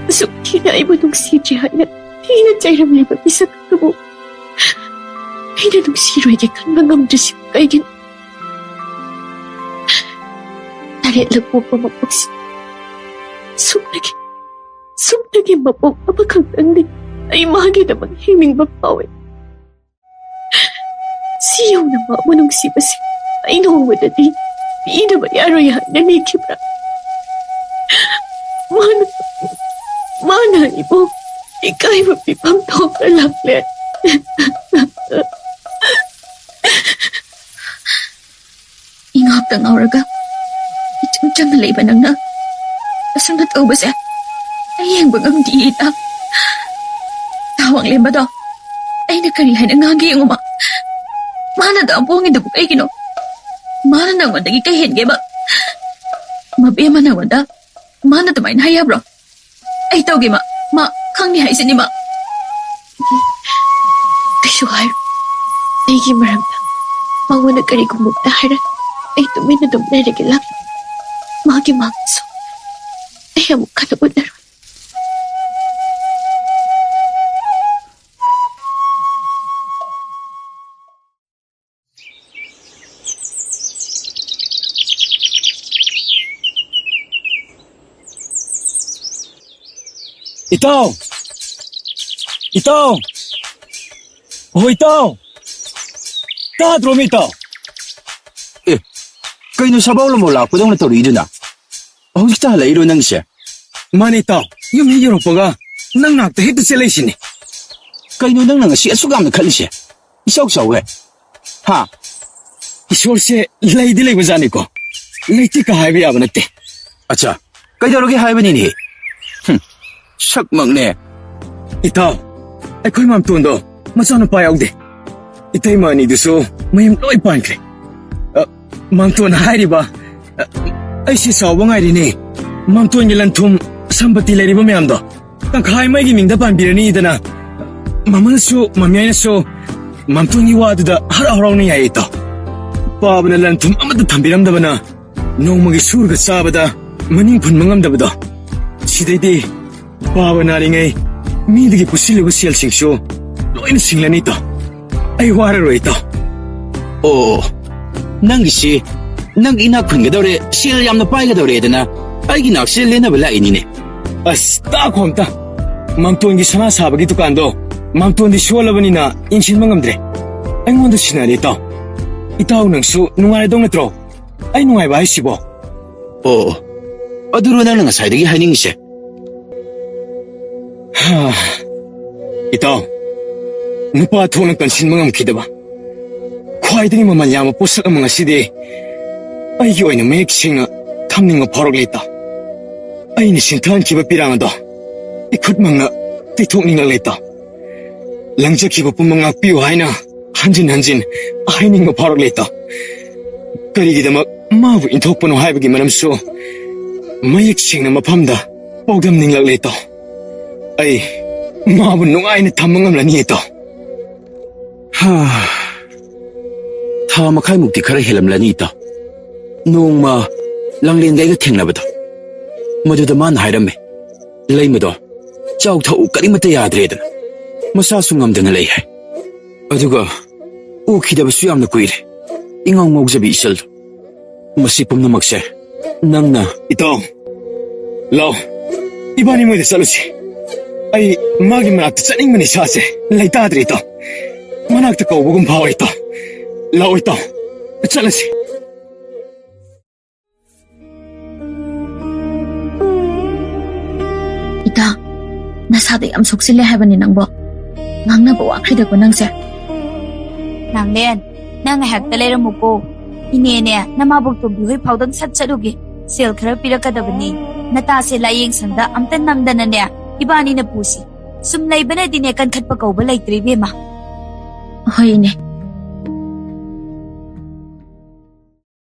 ꯑꯁꯨꯛ ꯊꯤꯅ ꯑꯩꯕꯨ ꯅꯨꯡꯁꯤꯗ꯭ꯔꯤ ꯍꯥꯏꯅ ꯊꯤꯅ ꯆꯩꯔꯝꯂꯤꯕ ꯃꯤꯁꯛ ꯑꯗꯨꯕꯨ ꯑꯩꯅ ꯅꯨꯡꯁꯤꯔꯣꯏꯒꯦ ꯈꯟꯕ ꯉꯝꯗ꯭ꯔꯤꯁꯤꯕꯨ ꯀꯩꯒꯤꯅꯣ? ꯇꯔꯦꯠꯂꯛ ꯄꯣꯛꯄ ꯃꯄꯣꯛꯁꯤ ꯁꯨꯞꯅꯒꯤ, ꯁꯨꯞꯅꯒꯤ ꯃꯄꯣꯛ ꯑꯃꯈꯛꯇꯪꯗꯤ ꯑꯩ ꯃꯥꯒꯤꯗꯃꯛ ꯍꯤꯡꯅꯤꯡꯕ ꯐꯥꯎꯏ꯫ ꯁꯤ ꯌꯧꯅ ꯃꯥꯕꯨ ꯅꯨꯡꯁꯤꯕꯁꯦ ꯑꯩ ꯅꯣꯡꯃꯗꯗꯤ ꯄꯤꯗꯕ ꯌꯥꯔꯣꯏ ꯍꯥꯏꯅ ꯂꯦꯞꯈꯤꯕ꯭ꯔꯥ? ꯃꯥꯅ, ꯃꯥꯅ ꯑꯩꯕꯨ ꯏꯀꯥꯏꯕ ꯄꯤꯐꯝ ꯊꯣꯛꯅ ꯂꯥꯛꯂꯦ꯫ ꯏꯉꯥꯎꯇ ꯉꯥꯎꯔꯒ ꯏꯆꯝ ꯆꯝꯅ ꯂꯩꯕ ꯅꯪꯅ ꯑꯁꯨꯝꯅ ꯇꯧꯕꯁꯦ ꯑꯩ ꯌꯦꯡꯕ ꯉꯝꯗꯤꯌꯦ, ꯏꯇꯥ꯫ ꯇꯥ ꯋꯥꯡꯂꯦꯝꯕꯗꯣ ꯑꯩꯅ ꯀꯔꯤ ꯍꯥꯏꯅ ꯉꯥꯡꯒꯦ ꯌꯦꯡꯉꯨꯕ꯫ ꯃꯥꯅ ꯑꯗꯨꯝ ꯄꯣꯡꯉꯤꯗꯨꯕꯨ ꯀꯩꯒꯤꯅꯣ? ꯃꯥꯅ ꯅꯪꯉꯣꯟꯗꯒꯤ ꯀꯩ ꯍꯦꯟꯒꯦꯕ? ꯃꯕꯦꯝꯃ ꯅꯪꯉꯣꯟꯗ ꯃꯥꯅ ꯑꯗꯨꯃꯥꯏꯅ ꯍꯥꯏ ꯌꯥꯕ꯭ꯔꯣ? ꯑꯩ ꯇꯧꯒꯦ ꯃꯥ, ꯃꯥ ꯈꯪꯅꯤ ꯍꯥꯏꯁꯤꯅꯤ ꯃꯥ꯫ ꯀꯩꯁꯨ ꯍꯥꯏꯔꯣꯏ꯫ ꯑꯩꯒꯤ ꯃꯔꯝꯗ ꯃꯉꯣꯟꯗ ꯀꯔꯤꯒꯨꯝꯕ ꯑꯝꯇ ꯍꯥꯏꯔꯛ ꯑꯩ ꯇꯨꯃꯤꯟꯅ ꯑꯗꯨꯝ ꯂꯩꯔꯒꯦ ꯂꯥꯛ꯫ ꯃꯥꯒꯤ ꯃꯥꯡꯁꯨ ꯑꯩ ꯑꯃꯨꯛ ꯍꯟꯅ ꯎꯠꯂꯔꯣꯏ꯫ ꯏꯇꯥꯎ! ꯏꯇꯥꯎ! ꯑꯍꯣ, ꯏꯇꯥꯎ! ꯇꯥꯗ꯭ꯔꯣ, ꯃꯤ ꯏꯇꯥꯎ? ꯑꯦ, ꯀꯩꯅꯣ ꯁꯥꯕꯧ ꯂꯝꯕꯧ ꯂꯥꯛꯄꯗꯧꯅ ꯇꯧꯔꯤꯗꯨꯅ? ꯍꯧꯖꯤꯛꯇ ꯍꯜꯂꯛꯏꯔꯣ ꯅꯪꯁꯦ? ꯃꯥꯅꯦ, ꯏꯇꯥꯎ꯫ ꯌꯨꯝ ꯍꯦꯛ ꯌꯧꯔꯛꯄꯒ ꯅꯪ ꯅꯥꯛꯇ ꯍꯦꯛꯇ ꯆꯦꯜꯂꯛꯏꯁꯤꯅꯦ꯫ ꯀꯩꯅꯣ ꯅꯪꯅ ꯉꯁꯤ ꯑꯁꯨꯛ ꯌꯥꯝꯅ ꯈꯠꯂꯤꯁꯦ? ꯏꯆꯥꯎ ꯆꯥꯎꯋꯦ꯫ ꯍꯥ? ꯏꯁꯣꯔꯁꯦ ꯂꯩꯗꯤ ꯂꯩꯕꯖꯥꯠꯅꯤꯀꯣ꯫ ꯂꯩꯇꯦ ꯀ ꯍꯥꯏꯕ ꯌꯥꯕ ꯅꯠꯇꯦ꯫ ꯑꯠꯆꯥ, ꯀꯩꯗꯧꯔꯒꯦ ꯍꯥꯏꯕꯅꯤꯅꯦ? ꯍꯨꯝ, ꯁꯛꯃꯛꯅꯦ꯫ ꯏꯇꯥꯎ, ꯑꯩꯈꯣꯏ ꯃꯥꯝꯇꯣꯟꯗꯣ ꯃꯆꯥꯅꯨꯄꯥ ꯌꯥꯎꯗꯦ꯫ ꯏꯇꯩꯃ ꯑꯅꯤꯗꯨꯁꯨ ꯃꯌꯨꯝ ꯂꯣꯏ ꯄꯥꯟꯈ꯭ꯔꯦ꯫ ꯑ, ꯃꯥꯝꯇꯣꯟ ꯍꯥꯏꯔꯤꯕ, ꯑ, ꯑꯩꯁꯦ ꯆꯥꯎꯕ ꯉꯥꯏꯔꯤꯅꯦ꯫ ꯃꯥꯝꯇꯣꯟꯒꯤ ꯂꯟ ꯊꯨꯝ ꯁꯝꯄꯇꯤ ꯂꯩꯔꯤꯕ ꯃꯌꯥꯝꯗꯣ ꯇꯪꯈꯥꯏ ꯑꯃ ꯑꯩꯒꯤ ꯃꯤꯡꯗ ꯄꯥꯟꯕꯤꯔꯅꯤꯗꯅ ꯃꯃꯜꯁꯨ ꯃꯃꯤ ꯑꯩꯅꯁꯨ ꯃꯥꯝꯇꯣꯟꯒꯤ ꯋꯥꯗꯨꯗ ꯍꯔꯥꯎ ꯍꯔꯥꯎꯅ ꯌꯥꯏ ꯏꯇꯥꯎ꯫ ꯄꯥꯕꯅ ꯂꯟ ꯊꯨꯝ ꯑꯃꯠꯇ ꯊꯝꯕꯤꯔꯝꯗꯕꯅ ꯅꯣꯡꯃꯒꯤ ꯁꯨꯔꯒ ꯆꯥꯕꯗ ꯃꯅꯤꯡ ꯐꯨꯟꯕ ꯉꯝꯗꯕꯗꯣ, ꯁꯤꯗꯩꯗꯤ ꯄꯥꯕ ꯅꯥꯔꯤꯉꯩ ꯃꯤꯗꯒꯤ ꯄꯨꯁꯤꯜꯂꯨꯕ ꯁꯦꯜꯁꯤꯡꯁꯨ ꯂꯣꯏꯅ ꯁꯤꯡꯂꯅꯤ ꯏꯇꯥꯎ꯫ ꯑꯩ ꯋꯥꯔꯔꯣꯏ ꯏꯇꯥꯎ꯫ ꯑꯣ, ꯅꯪꯒꯤꯁꯤ ꯅꯪ ꯏꯅꯥꯛ ꯈꯨꯟꯒꯗꯧꯔꯦ, ꯁꯦꯜ ꯌꯥꯝꯅ ꯄꯥꯏꯒꯗꯧꯔꯦꯗꯅ ꯑꯩꯒꯤ ꯅꯥꯛꯁꯤꯗ ꯂꯦꯟꯅꯕ ꯂꯥꯛꯏꯅꯤꯅꯦ꯫ ꯑꯁ, ꯇꯥꯈꯣ ꯑꯝꯇ꯫ ꯃꯥꯝꯇꯣꯟꯒꯤ ꯁꯅꯥ ꯁꯥꯕꯒꯤ ꯗꯨꯀꯥꯟꯗꯣ ꯃꯥꯝꯇꯣꯟꯗꯤ ꯁꯣꯜꯂꯕꯅꯤꯅ ꯌꯦꯡꯁꯤꯟꯕ ꯉꯝꯗ꯭ꯔꯦ꯫ ꯑꯩꯉꯣꯟꯗ ꯁꯤꯟꯅꯔꯦ ꯏꯇꯥꯎ꯫ ꯏꯇꯥꯎ ꯅꯪꯁꯨ ꯅꯨꯡꯉꯥꯏꯔꯗꯧ ꯅꯠꯇ꯭ꯔꯣ? ꯑꯩ ꯅꯨꯡꯉꯥꯏꯕ ꯍꯥꯏꯁꯤꯕꯣ? ꯑꯣ, ꯑꯣ꯫ ꯑꯗꯨꯔꯣ ꯅꯪꯅ ꯉꯁꯥꯏꯗꯒꯤ ꯍꯥꯏꯅꯤꯡꯉꯤꯁꯦ? ꯍꯥ꯫ ꯏꯇꯥꯎ, ꯅꯨꯄꯥ ꯊꯣꯛꯅ ꯀꯟꯁꯤꯟꯕ ꯉꯝꯈꯤꯗꯕ ꯈ꯭ꯋꯥꯏꯗꯒꯤ ꯃꯃꯜ ꯌꯥꯝꯕ ꯄꯣꯠꯁꯛ ꯑꯃ ꯉꯁꯤꯗꯤ ꯑꯩꯒꯤ ꯑꯣꯏꯅ ꯃꯌꯦꯛ ꯁꯦꯡꯅ ꯊꯝꯅꯤꯡꯕ ꯐꯥꯎꯔꯛꯂꯦ ꯏꯇꯥꯎ꯫ ꯑꯩꯅ ꯁꯤꯡꯊꯥꯟꯈꯤꯕ ꯄꯤꯔꯥꯡ ꯑꯗꯣ ꯏꯈꯨꯠꯃꯛꯅ ꯇꯩꯊꯣꯛꯅꯤꯡꯂꯛꯂꯦ ꯏꯇꯥꯎ꯫ ꯂꯪꯖꯈꯤꯕ ꯄꯨꯝꯕ ꯉꯥꯛꯄꯤꯌꯨ ꯍꯥꯏꯅ ꯍꯟꯖꯤꯟ ꯍꯟꯖꯤꯟ ꯍꯥꯏꯅꯤꯡꯕ ꯐꯥꯎꯔꯛꯂꯦ ꯏꯇꯥꯎ꯫ ꯀꯔꯤꯒꯤꯗꯃꯛ ꯃꯥꯕꯨ ꯏꯟꯊꯣꯛꯄꯅꯣ ꯍꯥꯏꯕꯒꯤ ꯃꯔꯝꯁꯨ ꯃꯌꯦꯛ ꯁꯦꯡꯅ ꯃꯐꯝꯗ ꯄꯥꯎꯗꯝꯅꯤꯡꯂꯛꯂꯦ ꯏꯇꯥꯎ꯫ ꯑꯩ ꯃꯥꯕꯨ ꯅꯨꯡꯉꯥꯏꯅ ꯊꯝꯕ ꯉꯝꯂꯅꯤ ꯏꯇꯥꯎ꯫ ꯍꯥ꯫ ꯊꯥ ꯃꯈꯥꯏꯃꯨꯛꯇꯤ ꯈꯔ ꯍꯦꯜꯂꯝꯂꯅꯤ ꯏꯇꯥꯎ꯫ ꯅꯣꯡꯃ ꯂꯥꯡꯂꯦꯟꯒ ꯑꯩꯒ ꯊꯦꯡꯅꯕꯗꯣ, ꯃꯗꯨꯗ ꯃꯥꯅ ꯍꯥꯏꯔꯝꯃꯦ, "ꯂꯩꯃꯗꯣ, ꯆꯥꯎ ꯊꯛꯎ ꯀꯔꯤꯃꯠꯇ ꯌꯥꯗ꯭ꯔꯦꯗꯅ, ꯃꯁꯥꯁꯨ ꯉꯝꯗꯅ ꯂꯩ" ꯍꯥꯏ꯫ ꯑꯗꯨꯒ ꯎꯈꯤꯗꯕꯁꯨ ꯌꯥꯝꯅ ꯀꯨꯏꯔꯦ, ꯏꯉꯥꯎ ꯉꯥꯎꯖꯕꯤ ꯏꯆꯜꯗꯣ꯫ ꯃꯁꯤ ꯄꯨꯝꯅꯃꯛꯁꯦ ꯅꯪꯅ, ꯏꯇꯥꯎ, ꯂꯥꯎ, ꯏꯕꯥꯅꯤ ꯃꯣꯏꯗ ꯆꯠꯂꯨꯁꯤ꯫ ꯑꯩ ꯃꯥꯒꯤ ꯃꯅꯥꯛꯇ ꯆꯠꯅꯤꯡꯕꯅꯤ, ꯏꯁꯥꯁꯦ ꯂꯩꯇꯥꯗ꯭ꯔꯦ, ꯏꯇꯥꯎ꯫ ꯃꯅꯥꯛꯇ ꯀꯧꯕꯒꯨꯝ ꯐꯥꯎꯋꯦ, ꯏꯇꯥꯎ꯫ ꯂꯥꯛꯑꯣ, ꯏꯇꯥꯎ, ꯆꯠꯂꯁꯤ꯫ ꯏꯇꯥ, ꯅꯁꯥꯗ ꯌꯥꯝ ꯁꯣꯛꯆꯤꯜꯂꯦ ꯍꯥꯏꯕꯅꯤ ꯅꯪꯕꯣ꯫ ꯉꯥꯡꯅꯕ ꯋꯥꯈ꯭ꯔꯦꯗꯀꯣ ꯅꯪꯁꯦ꯫ ꯂꯥꯡꯂꯦꯟ, ꯅꯪ ꯉꯥꯏꯍꯥꯛꯇ ꯂꯩꯔꯝꯃꯨꯀꯣ꯫ ꯏꯅꯦꯅꯦ, ꯅꯃꯥꯕꯣꯛ ꯇꯣꯝꯕꯤ ꯍꯣꯏ ꯐꯥꯎꯗꯪ ꯁꯠ ꯆꯠꯂꯨꯒꯦ꯫ ꯁꯦꯜ ꯈꯔ ꯄꯤꯔꯛꯀꯗꯕꯅꯤ꯫ ꯅꯇꯥꯁꯦ ꯂꯥꯏꯌꯦꯡ ꯁꯪꯗ ꯑꯝꯇ ꯅꯝꯗꯅꯅꯦ, ꯏꯕꯥꯅꯤꯅ ꯄꯨꯁꯤ꯫ ꯁꯨꯝ ꯂꯩꯕꯅꯗꯤꯅꯦ, ꯀꯟꯈꯠꯄ ꯀꯧꯕ ꯂꯩꯇ꯭ꯔꯦ, ꯏꯕꯦꯝꯃ꯫ ꯍꯣꯏ, ꯏꯅꯦ꯫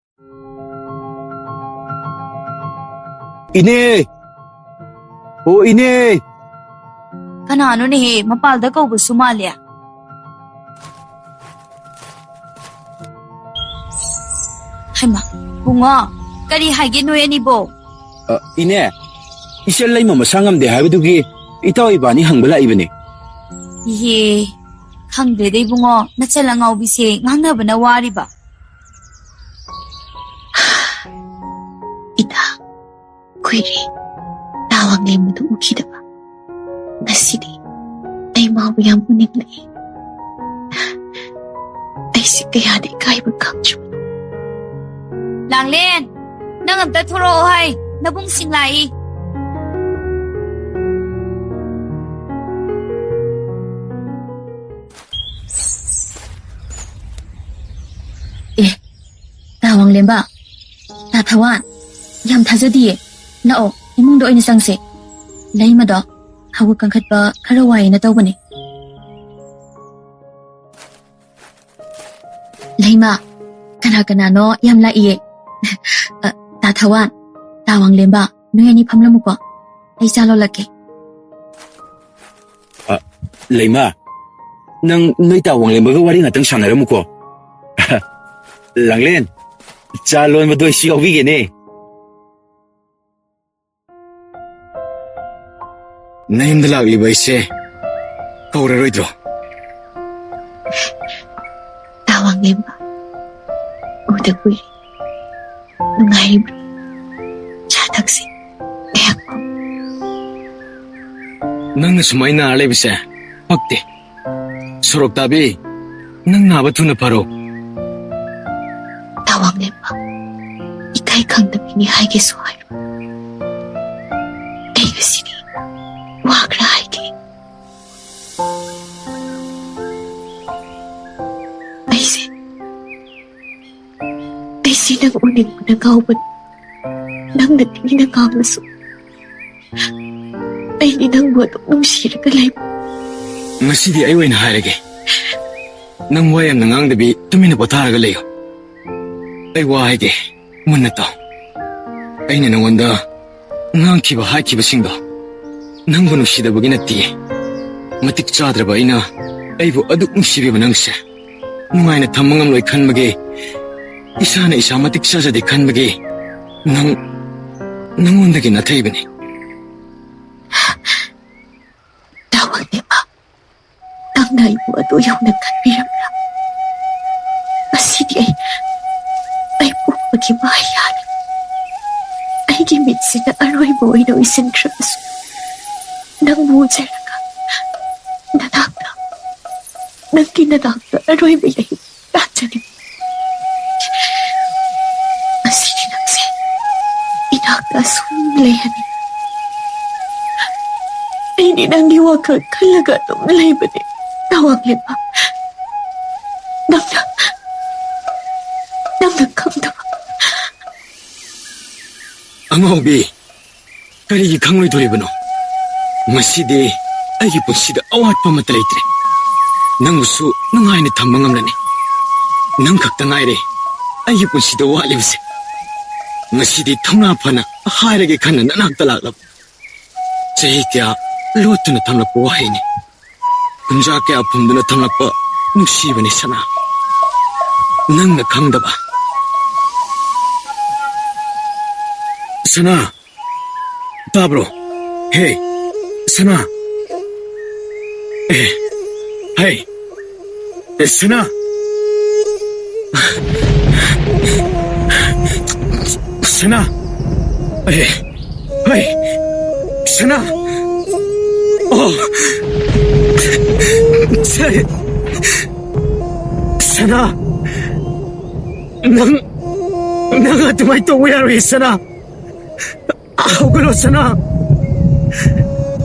ꯏꯅꯦ! ꯑꯣ, ꯏꯅꯦ! ꯀꯅꯥꯅꯣꯅꯦꯍꯦ? ꯃꯄꯥꯜꯗ ꯀꯧꯕꯁꯨ ꯃꯥꯜꯂꯦ꯫ ꯍꯩꯃꯥ, ꯕꯨꯡꯉꯣ, ꯀꯔꯤ ꯍꯥꯏꯒꯦ ꯅꯣꯏ ꯑꯅꯤꯕꯣ? ꯑ, ꯏꯅꯦ, ꯏꯆꯦ ꯂꯩꯃ ꯃꯁꯥ ꯉꯝꯗꯦ ꯍꯥꯏꯕꯗꯨꯒꯤ ꯏꯇꯥꯎ ꯏꯕꯥꯅꯤ ꯍꯪꯕ ꯂꯥꯛꯏꯕꯅꯤ꯫ ꯏꯍꯦ, ꯈꯪꯗ꯭ꯔꯦꯗ ꯏꯕꯨꯡꯉꯣ, ꯅꯆꯜ ꯑꯉꯥꯎꯕꯤꯁꯦ ꯉꯥꯡꯅꯕꯅ ꯋꯥꯔꯤꯕ꯫ ꯏꯇꯥ, ꯀꯨꯏꯔꯦ ꯇꯥ ꯋꯥꯡꯂꯦꯟꯕꯗꯨ ꯎꯈꯤꯗꯕ꯫ ꯉꯁꯤꯗꯤ ꯑꯩ ꯃꯥꯕꯨ ꯌꯥꯝ ꯎꯅꯤꯡꯂꯛꯏ꯫ ꯑꯩꯁꯦ ꯀꯌꯥꯗꯤ ꯏꯀꯥꯏꯕ ꯈꯪꯗ꯭ꯔꯕꯅꯣ꯫ ꯂꯥꯡꯂꯦꯟ, ꯅꯪ ꯑꯝꯇ ꯊꯣꯔꯛꯑꯣ ꯍꯥꯏ, ꯅꯕꯨꯡꯁꯤꯡ ꯂꯥꯛꯏ꯫ ꯑꯦ, ꯇꯥ ꯋꯥꯡꯂꯦꯝꯕ, ꯇꯥ ꯊꯋꯥꯟ, ꯌꯥꯝ ꯊꯥꯖꯗꯤꯌꯦ꯫ ꯂꯥꯛꯑꯣ, ꯏꯃꯨꯡꯗ ꯑꯣꯏꯅ ꯆꯪꯁꯦ꯫ ꯂꯩꯃꯗꯣ ꯍꯧꯒꯠ ꯀꯥꯡꯈꯠꯄ ꯈꯔ ꯋꯥꯏꯌꯦꯅ ꯇꯧꯕꯅꯦ꯫ ꯂꯩꯃ, ꯀꯅꯥ ꯀꯅꯥꯅꯣ ꯌꯥꯝ ꯂꯥꯛꯏꯌꯦ꯫ ꯑ, ꯇꯥ ꯊꯋꯥꯟ, ꯇꯥ ꯋꯥꯡꯂꯦꯝꯕ, ꯅꯣꯏ ꯑꯅꯤ ꯐꯝꯂꯝꯃꯨꯀꯣ, ꯑꯩ ꯆꯥ ꯂꯣꯜꯂꯛꯀꯦ꯫ ꯑ, ꯂꯩꯃ, ꯅꯪ ꯅꯣꯏ ꯇꯥ ꯋꯥꯡꯂꯦꯝꯕꯒ ꯋꯥꯔꯤ ꯉꯥꯛꯇꯪ ꯁꯥꯟꯅꯔꯝꯃꯨꯀꯣ꯫ ꯂꯥꯡꯂꯦꯟ, ꯆꯥ ꯂꯣꯟꯕꯗꯣ ꯑꯩꯁꯨ ꯌꯥꯎꯕꯤꯒꯦꯅꯦ꯫ ꯅꯌꯨꯝꯗ ꯂꯥꯛꯂꯤꯕ ꯑꯩꯁꯦ ꯀꯧꯔꯔꯣꯏꯗ꯭ꯔꯣ? ꯇꯥ ꯋꯥꯡꯂꯦꯝꯕ, ꯎꯗ ꯀꯨꯏꯔꯦ꯫ ꯅꯨꯡꯉꯥꯏꯔꯤꯕ꯭ꯔꯣ? ꯆꯥ ꯊꯛꯁꯤ꯫ ꯉꯥꯏꯍꯥꯛ ꯐꯝ꯫ ꯅꯪꯅ ꯁꯨꯃꯥꯏꯅ ꯅꯥꯔ ꯂꯩꯕꯁꯦ ꯄꯛꯇꯦ꯫ ꯁꯣꯔꯣꯛ ꯇꯥꯕꯤ, ꯅꯪ ꯅꯥꯕ ꯊꯨꯅ ꯐꯔꯣ꯫ ꯇꯥ ꯋꯥꯡꯂꯦꯝꯕ, ꯏꯀꯥꯏ ꯈꯪꯗꯕꯤꯅꯤ ꯍꯥꯏꯒꯦꯁꯨ ꯍꯥꯏꯔꯣ꯫ ꯑꯩ ꯉꯁꯤꯗꯤ ꯋꯥ ꯈꯔ ꯍꯥꯏꯒꯦ꯫ ꯑꯩꯁꯦ, ꯑꯩꯁꯦ ꯅꯪ ꯎꯅꯤꯡꯕꯅ ꯉꯥꯎꯕꯅꯤ꯫ ꯅꯪꯅ ꯊꯤꯅ ꯉꯥꯡꯂꯁꯨ, ꯑꯩꯗꯤ ꯅꯪꯕꯨ ꯑꯗꯨꯝ ꯅꯨꯡꯁꯤꯔꯒ ꯂꯩꯕ꯫ ꯉꯁꯤꯗꯤ ꯑꯩ ꯑꯣꯏꯅ ꯍꯥꯏꯔꯒꯦ꯫ ꯅꯪ ꯋꯥ ꯌꯥꯝꯅ ꯉꯥꯡꯗꯕꯤ ꯇꯨꯃꯤꯟꯅ ꯄꯣꯊꯥꯔꯒ ꯂꯩꯌꯨ꯫ ꯑꯩ ꯋꯥ ꯍꯥꯏꯒꯦ, ꯃꯨꯟꯅ ꯇꯥꯎ꯫ ꯑꯩꯅ ꯅꯉꯣꯟꯗ ꯉꯥꯡꯈꯤꯕ ꯍꯥꯏꯈꯤꯕꯁꯤꯡꯗꯣ ꯅꯪꯕꯨ ꯅꯨꯡꯁꯤꯗꯕꯒꯤ ꯅꯠꯇꯦ꯫ ꯃꯇꯤꯛ ꯆꯥꯗ꯭ꯔꯕ ꯑꯩꯅ ꯑꯩꯕꯨ ꯑꯗꯨꯛ ꯅꯨꯡꯁꯤꯕꯤꯕ ꯅꯪꯁꯦ ꯅꯨꯡꯉꯥꯏꯅ ꯊꯝꯕ ꯉꯝꯂꯣꯏ ꯈꯟꯕꯒꯤ, ꯏꯁꯥꯅ ꯏꯁꯥ ꯃꯇꯤꯛ ꯆꯥꯖꯗꯦ ꯈꯟꯕꯒꯤ ꯅꯪ, ꯅꯪꯉꯣꯟꯗꯒꯤ ꯅꯥꯊꯩꯕꯅꯤ꯫ ꯇꯥ ꯋꯥꯡꯂꯦꯝꯕ, ꯅꯪꯅ ꯑꯩꯕꯨ ꯑꯗꯨ ꯌꯧꯅ ꯈꯟꯕꯤꯔꯕ꯭ꯔꯥ? ꯉꯁꯤꯗꯤ ꯑꯩ, ꯑꯩ ꯄꯣꯛꯄꯒꯤ ꯃꯍꯩ ꯌꯥꯜꯂꯦ꯫ ꯑꯩꯒꯤ ꯃꯤꯠꯁꯤꯅ ꯑꯔꯣꯏꯕ ꯑꯣꯏꯅ ꯎꯏꯁꯤꯟꯈ꯭ꯔꯕꯁꯨ, ꯅꯪꯕꯨ ꯎꯖꯔꯒ ꯅꯅꯥꯛꯇ, ꯅꯪꯒꯤ ꯅꯅꯥꯛꯇ ꯑꯔꯣꯏꯕ ꯌꯥꯏ꯫ ꯂꯥꯛꯆꯅꯤꯡꯉꯤ꯫ ꯉꯁꯤꯗꯤ ꯅꯪꯁꯦ ꯏꯅꯥꯛꯇ ꯑꯁꯨꯝ ꯂꯩꯍꯟꯅꯤꯡꯉꯤ꯫ ꯑꯩꯗꯤ ꯅꯪꯒꯤ ꯋꯥꯈꯜ ꯈꯜꯂꯒ ꯑꯗꯨꯝ ꯂꯩꯕꯅꯦ, ꯇꯥ ꯋꯥꯡꯂꯦꯝꯕ꯫ ꯅꯪꯅ, ꯅꯪꯅ ꯈꯪꯗꯕ꯫ ꯑꯉꯥꯎꯕꯤ, ꯀꯔꯤꯒꯤ ꯈꯪꯂꯣꯏꯗꯣꯔꯤꯕꯅꯣ? ꯉꯁꯤꯗꯤ ꯑꯩꯒꯤ ꯄꯨꯟꯁꯤꯗ ꯑꯋꯥꯠꯄ ꯑꯃꯠꯇ ꯂꯩꯇ꯭ꯔꯦ꯫ ꯅꯪꯕꯨꯁꯨ ꯅꯨꯡꯉꯥꯏꯅ ꯊꯝꯕ ꯉꯝꯂꯅꯤ꯫ ꯅꯪ ꯈꯛꯇ ꯉꯥꯏꯔꯦ ꯑꯩꯒꯤ ꯄꯨꯟꯁꯤꯗ ꯋꯥꯠꯂꯤꯕꯁꯦ꯫ ꯉꯁꯤꯗꯤ ꯊꯧꯅꯥ ꯐꯅ ꯍꯥꯏꯔꯒꯦ ꯈꯟꯅ ꯅꯅꯥꯛꯇ ꯂꯥꯛꯂꯕ꯫ ꯆꯍꯤ ꯀꯌꯥ ꯂꯣꯠꯇꯨꯅ ꯊꯝꯂꯛꯄ ꯋꯥꯍꯩꯅꯤ꯫ ꯀꯨꯝꯖꯥ ꯀꯌꯥ ꯐꯨꯝꯗꯨꯅ ꯊꯝꯂꯛꯄ ꯅꯨꯡꯁꯤꯕꯅꯤ ꯁꯅꯥ꯫ ꯅꯪꯅ ꯈꯪꯗꯕ, ꯁꯅꯥ, ꯇꯥꯕ꯭ꯔꯣ? ꯍꯦ, ꯁꯅꯥ꯫ ꯑꯦ, ꯍꯦ, ꯑꯦ, ꯁꯅꯥ꯫ ꯁꯅꯥ꯫ ꯑꯦ, ꯍꯦ, ꯁꯅꯥ꯫ ꯑꯣ꯫ ꯁꯦ-, ꯁꯅꯥ꯫ ꯅꯪ, ꯅꯪ ꯑꯗꯨꯃꯥꯏꯅ ꯇꯧꯕ ꯌꯥꯔꯣꯏ, ꯁꯅꯥ꯫ ꯍꯧꯒꯠꯂꯣ, ꯁꯅꯥ꯫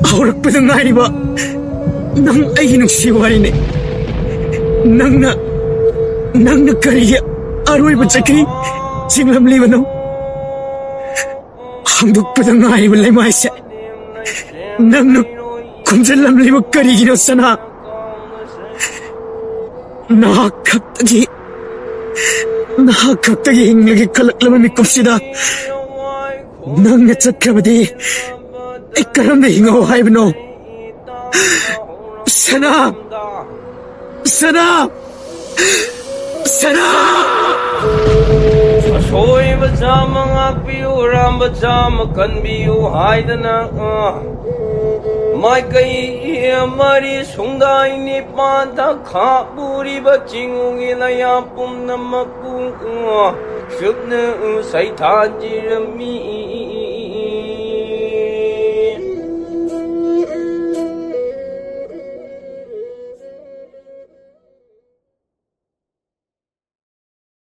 ꯍꯧꯔꯛꯄꯗ ꯉꯥꯏꯔꯤꯕ ꯅꯪ ꯑꯩꯒꯤ ꯅꯨꯡꯁꯤ ꯋꯥꯔꯤꯅꯤ꯫ ꯅꯪꯅ, ꯅꯪꯅ ꯀꯔꯤꯒꯤ ꯑꯔꯣꯏꯕ ꯆꯩꯈꯩ ꯆꯤꯡꯂꯝꯂꯤꯕꯅꯣ? ꯍꯥꯡꯗꯣꯛꯄꯗ ꯉꯥꯏꯔꯤꯕ ꯂꯩꯃꯥꯏꯁꯦ ꯅꯪꯅ ꯈꯨꯝꯖꯤꯜꯂꯝꯂꯤꯕ ꯀꯔꯤꯒꯤꯅꯣ, ꯁꯅꯥ? ꯅꯍꯥꯛ ꯈꯛꯇꯒꯤ, ꯅꯍꯥꯛ ꯈꯛꯇꯒꯤ ꯍꯤꯡꯂꯒꯦ ꯈꯜꯂꯛꯂꯕ ꯃꯤꯀꯨꯞꯁꯤꯗ ꯅꯪꯅ ꯆꯠꯈ꯭ꯔꯕꯗꯤ ꯑꯩ ꯀꯔꯝꯅ ꯍꯤꯡꯉꯣ ꯍꯥꯏꯕꯅꯣ? ꯁꯅꯥ! ꯁꯅꯥ! ꯁꯅꯥ! ꯑꯁꯣꯏꯕ ꯆꯥꯝꯃ ꯉꯥꯛꯄꯤꯌꯨ, ꯑꯔꯥꯟꯕ ꯆꯥꯝꯃ ꯀꯟꯕꯤꯌꯨ ꯍꯥꯏꯗꯅ, ꯑ, ꯃꯥꯏꯀꯩ ꯃꯔꯤ ꯁꯨꯡꯗꯥꯏ ꯅꯤꯄꯥꯟꯗ ꯈꯥꯛꯂꯨꯔꯤꯕ ꯆꯤꯡꯎꯒꯤ ꯂꯩꯌꯥꯝ ꯄꯨꯝꯅꯃꯛꯄꯨ, ꯑ, ꯆꯨꯞꯅ, ꯑ, ꯁꯩꯊꯥꯖꯔꯝꯃꯤ꯫